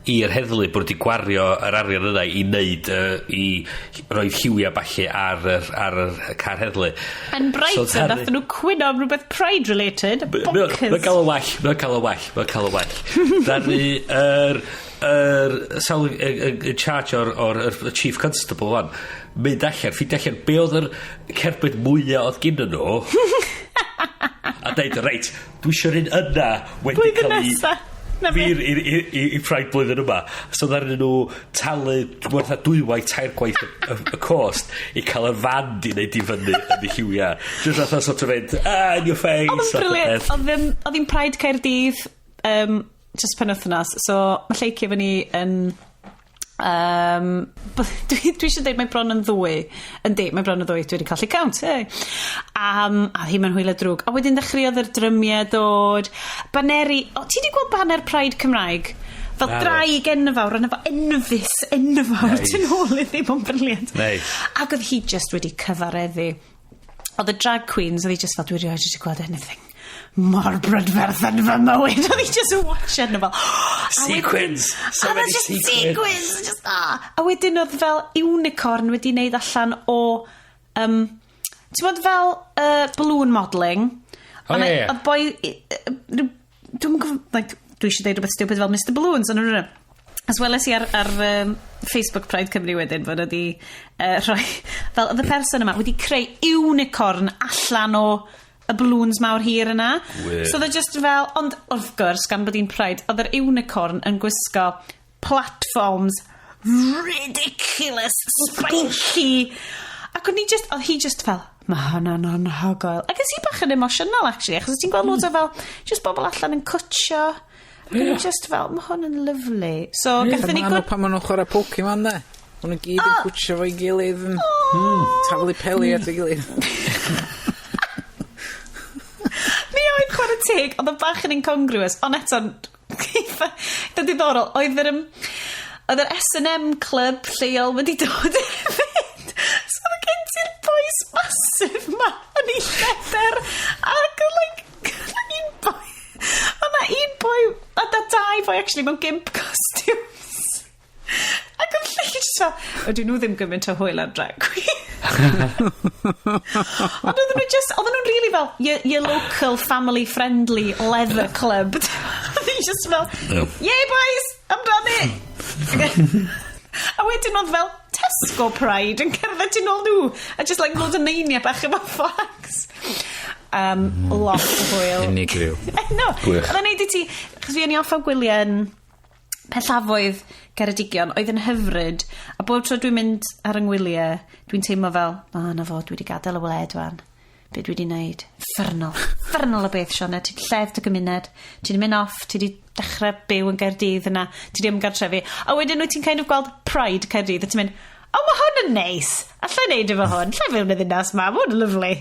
i'r heddlu bod wedi gwario yr arian yna i wneud, i roi lliwiau ballu ar yr car heddlu. Yn Brighton, So nath nhw cwyno am rhywbeth Pride related. Bonkers. Mae'n cael y well, mae'n cael y well, mae'n cael y well. Ddaru yr sawl y charge o'r chief constable fan mynd allan, ffeindio allan be oedd yr cerbyd mwyaf oedd gyn nhw a dweud, "Reit, dwi eisiau'r un yna wedi Blwyddyn cael ei nesa. Na fe. Fi'r i Pride blwyddyn yma." So ddaru nhw talu gwertha dwywaith, tair gwaith y cost i cael y fan di wneud i fyny yn y lliwiau. Just fatha sort of fynd, ah, in your face. Oedd yn fath o brilliant. beth. Oedd hi'n Pride Caerdydd just penwythnos. So mae Lleici efo ni yn... Dwi eisiau dweud mae bron yn 2. Yndi, mae bron yn 2. Dwi wedi colli count. Hey. A hi mewn hwyl a drwg. A wedyn ddechreuodd yr drymiau dod. Baneri... O, ti wedi gweld baner Pride Cymraeg? Fel Naddo. draig enfawr, ond efo enfys enfawr Nice. tu nôl iddi, mae'n brilliant. Nice. Ac oedd hi just wedi cyfareddu. Oedd y drag queens, oedd hi just fel, "Dwi erioed wedi gweld anything mor brydferth yn fy mywyd." Oedd hi just yn watch nhw fel... Sequins! So A many just sequins. sequins! Just, ah. A wedyn oedd fel unicorn wedi wneud allan o... Ti'n bod fel balloon modelling? O, A ie, ie. Oedd boi... Dwi'n gwybod... Like, dwi eisiau deud rhywbeth stupid fel Mr Balloons, ond nhw'n. As well as i ar Facebook Pride Cymru wedyn fod wedi rhoi... Fel oedd y person yma wedi creu unicorn allan o y balloons mawr hir yna. Wych. So oedd e just fel... Ond wrth gwrs, gan bod hi'n Pride, oedd yr unicorn yn gwisgo platforms Ridiculous, spiky. Ac o'n i just, oedd hi just fel, "Mae hwnna'n anhygoel." Ac es i bach yn emotional, actually, achos ti'n gweld loads o fel, just bobl allan yn cwtio. Ac o'n i just fel, "Mae hwn yn lovely." So, gathon ni Maen nhw good. pan maen nhw'n chwarae Pokemon, de. Maen nhw gyd yn cwtio fo'i gilydd yn taflu peli at ei gilydd. Mi oedd, chwarae teg, oedd o bach yn incongruous, ond eto, eitha diddorol, oedd yr S&M club lleol wedi dod hefyd. So oedd gen ti'r boys massive ma yn ei lledr, ac oedd like, un boi, oedd na un boi, a da dau boi actually mewn gimp costumes. Ac oedd lle just fel, "Ydyn nhw ddim gymaint o hwyl ar drag queen." Ond oedden nhw just, oedden nhw'n really fel, your local family-friendly leather club. Oedden nhw just fel, "Yay boys, amdani!" A wedyn oedd fel Tesco Pride yn cerdded tu nôl nhw. A just like loads o neiniau bach efo flags. Lot o hwyl. Unigryw. No. Gwych. Oedd o'n neud i ti, achos fi o'n i off am gwyliau yn pellafoedd Ceredigion, oedd yn hyfryd, a bob tro dwi'n mynd ar yng ngwyliau, dwi'n teimlo fel, "O, na fo, dwi wedi gadael y wled wan. Be dwi wedi wneud? Uffernol. Uffernol o beth, Sioned. Ti wedi lled dy gymuned. Ti wedi mynd off, ti wedi dechrau byw yn Gaerdydd yna. Ti wedi ymgartrefu." A wedyn wyt ti'n kind of gweld Pride Caerdydd, a ti'n mynd, "O, mae hwn yn neis. Alla i wneud efo hwn. Alla i fyw yn y ddinas ma. Mae hwn yn lyfli."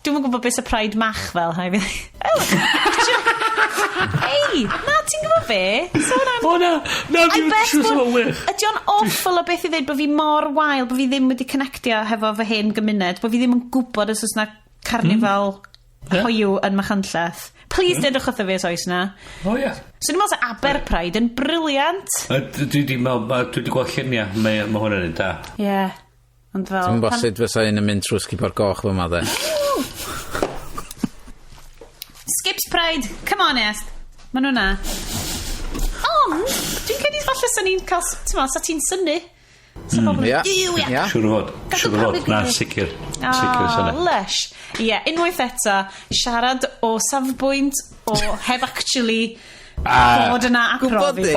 Dwi'm yn gwybod beth sy'n Pride Mach fel. Hai fi. Oh, ei, na, ti'n gwybod be? So hwnna'n O na, na, I dwi'n bet siŵr bod o'n wych. Ydy o'n awful o beth i ddweud bod fi mor wael, bod fi ddim wedi connectio hefo fy hen gymuned, bod fi ddim yn gwybod os oes na carnifal hoyw yn Machynlleth? Please dedwch wrtho fi os oes na. O ie. So dwi'n meddwl sa Aber Pride yn brilliant. Dwi di dwi di gweld lluniau, mae hwnna'n un da. Ie. Yeah. Ond fel Dwi'n gwybod sut fysa un yn mynd trwy sgubor goch fel yma, de. Skips Pride. Come on, Est. Ma nhw na. Ond, dwi'n credu falle sa'n ni'n cael, ti'n meddwl, sa ti'n synnu. Sa pobl yn "Duw, ie." Siŵr o fod, Gadw siŵr o pawb fod, i na, gwneud. sicr. Sicr Oh, syna. lush. Ie, yeah, unwaith eto, siarad o safbwynt o heb actually bod yna a Gwbod profi. di.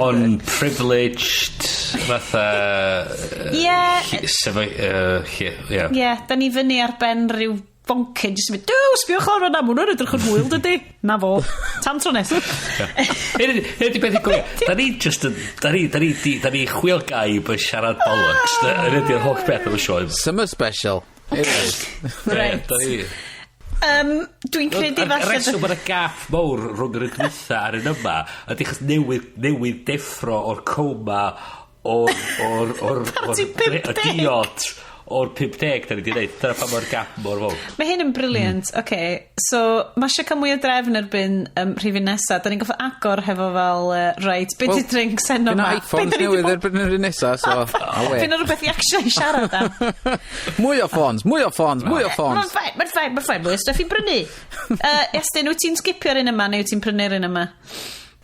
On privileged, fatha Ie. Sefo, ie. Ie, da ni fyny ar ben rhyw boncyn, jyst yn mynd, "Duw, sbiwch lawr yna, ma' hwnnw'n edrych yn hwyl, dydy?" Na fo. Tan tro nes. Hyn ydi beth i gofio. Da ni just yn... Da ni chwil gaib yn siarad bollocks. Hyn ydi'r holl beth am y sioe. Summer special. It is. Right. Da ni Dwi'n credu Y falle reswm bod y gap mawr rhwng yr un dwytha a'r un yma ydy chos newydd deffro o'r coma o'r Parti o'r 50. diod o'r 50 da ni wedi neud. Dyna pam mae'r gap mor fawr. Mae hyn yn brilliant. Mm. Okay. So, mae eisiau cael mwy o drefn erbyn rhifyn nesaf. Da ni'n goffa agor hefo fel, right, be di drinks heno Fyna ma? iPhones newydd erbyn yr un nesa, so awe. Fyna rhywbeth i actually siarad am. Mwy o ffons, mwy o ffons, mwy o Mae'n ffons. fine, mae'n fine, mae'n fine. Mwy o stuff i brynu. Estyn, wyt ti'n skipio'r un yma neu wyt ti'n prynu'r un yma?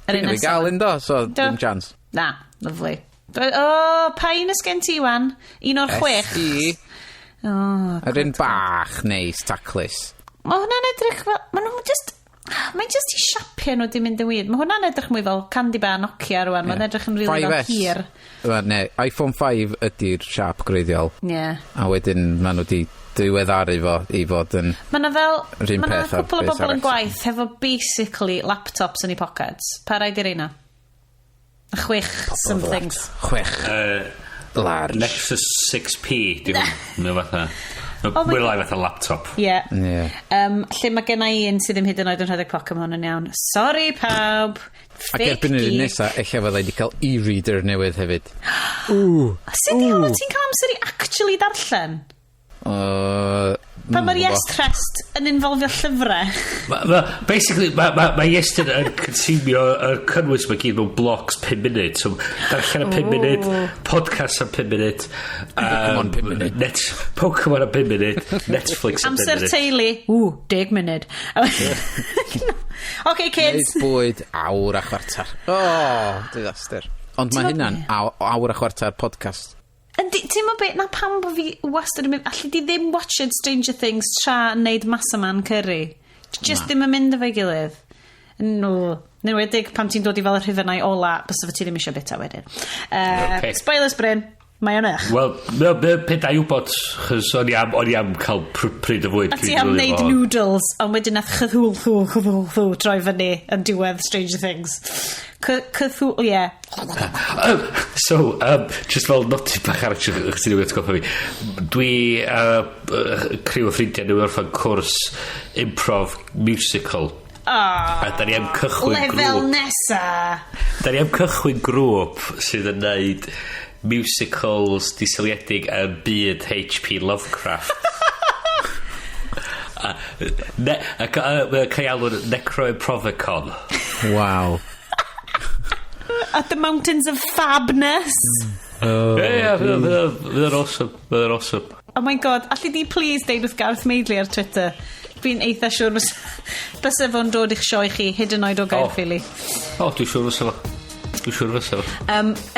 Yr un Fi nesa. gael un do, so Do. dim chance. Na, lovely. O, pa un ys gen ti, wan? Un o'r chwech? SE, O, yr un bach neis, taclus. Mae hwnna'n edrych fel... Mae nhw'n just... Mae'n just i siapio nhw di mynd yn weird. Mae hwnna'n edrych mwy fel candy bar Nokia rwan. Mae'n edrych yn really fel 5S. hir. Wel, ne, iPhone 5 ydy'r siap gwreiddiol. Ie. Yeah. A wedyn maen nhw wedi diweddaru fo i fod yn Mae yna fel yr un Mae yna peth â'r cwpl o beth bobl yn arall. gwaith hefo basically laptops yn eu pockets. Pa rai di'r reina? Chwech somethings. Chwech large. Nexus 6P, di hwn. Mae'n fatha Oh my mwy lai fatha laptop. Ie. Yeah. Ie. Lle mae gen i un sydd ddim hyd yn oed yn rhedeg Pokemon yn iawn. Sorry pawb. Ac Fake erbyn yr un geek. nesa, ella fydda i wedi cael e-reader newydd hefyd. Sut di hwnnw ti'n cael amser i actually darllen? Pan mae'r Dwi'm yn Yes Trust yn involfio llyfrau. Basically, mae ma Iestyn yn consumio y cynnwys mae gyd mewn blocks 5 munud. So, darllen y 5 munud, podcast am 5 munud. Pokemon 5 munud. Pokemon am 5 munud, Netflix am 5 Amser munud. teulu. Ww, 10 munud. Okay, kids. Neud bwyd awr a chwarter. Oh, disaster. Ond mae Ti'n hynna'n awr a chwarter podcast. Yndi, ti'n meddwl beth, na pam bod fi wastad yn mynd, allu di ddim watched Stranger Things tra yn neud Massaman curry. Just ddim yn mynd efo'i gilydd. No. Yn enwedig pan ti'n dod i fel y rhifynnau ola, bysa fo ti ddim eisiau bita wedyn. Ocê. Spoilers, Bryn, mae o'n ych. Wel, pe da i wybod, chos o'n i am cael pryd o fwyd. A ti am wneud noodles, ond wedyn nath Cthulhu, Cthulhu, troi fyny yn diwedd Stranger Things. Cthulhu, ie. So, just fel nodyn bach arall chos ti'n newydd atgoffa fi. Dwi, criw o ffrindiau newydd orffan cwrs improv musical. Oh, A da ni am cychwyn lefel grŵp. nesa. Da ni am cychwyn grŵp sydd yn neud musicals diseiliedig yn byd H.P. Lovecraft. A cael ei alw'n Necro-Improvicon. Wow. At the Mountains of Fabness. Oh, Ie, fydd o'n awesome. Fydd o'n awesome. Oh my God, alli di please deud wrth Gareth Maidley ar Twitter? Dwi'n eitha siŵr bysa fo'n dod i'ch sioe chi, hyd yn oed o Gaerffili. O, dwi'n siŵr fysa fo. Dwi'n siŵr fysa fo.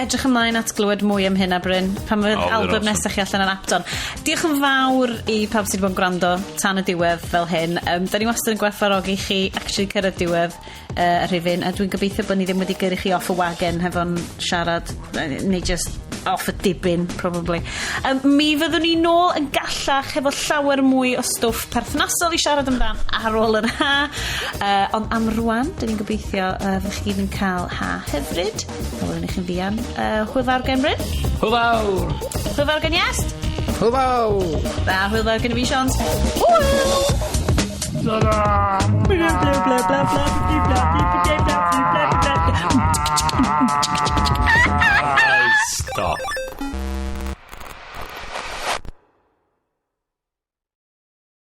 Edrych ymlaen at glywed mwy am hynna, Bryn, pan fydd O, fydd o'n album awesome. nesaf chi allan yn Apton. Diolch yn fawr i pawb sydd wedi bod yn gwrando tan y diwedd fel hyn. Da ni wastad yn gwerthfawrogi chi actually cyrraedd diwedd y rhifyn, a dwi'n gobeithio bod ni ddim wedi gyrru chi off y wagon hefo'n siarad, neu just off y dibyn, probably. Mi fyddwn ni nôl yn gallach hefo llawer mwy o stwff perthnasol i siarad amdan ar ôl yr ha. Ond am rwan, dyn ni'n gobeithio fydd chi gyd yn cael ha hyfryd. A welwn ni chi'n fuan. Hwyl fawr gen Bryn. Hwyl fawr! Hwyl fawr gen Iest. Hwyl fawr! A hwyl fawr gen i fi, Sions. Hwyl! Bla bla bla bla bla bla bla bla bla.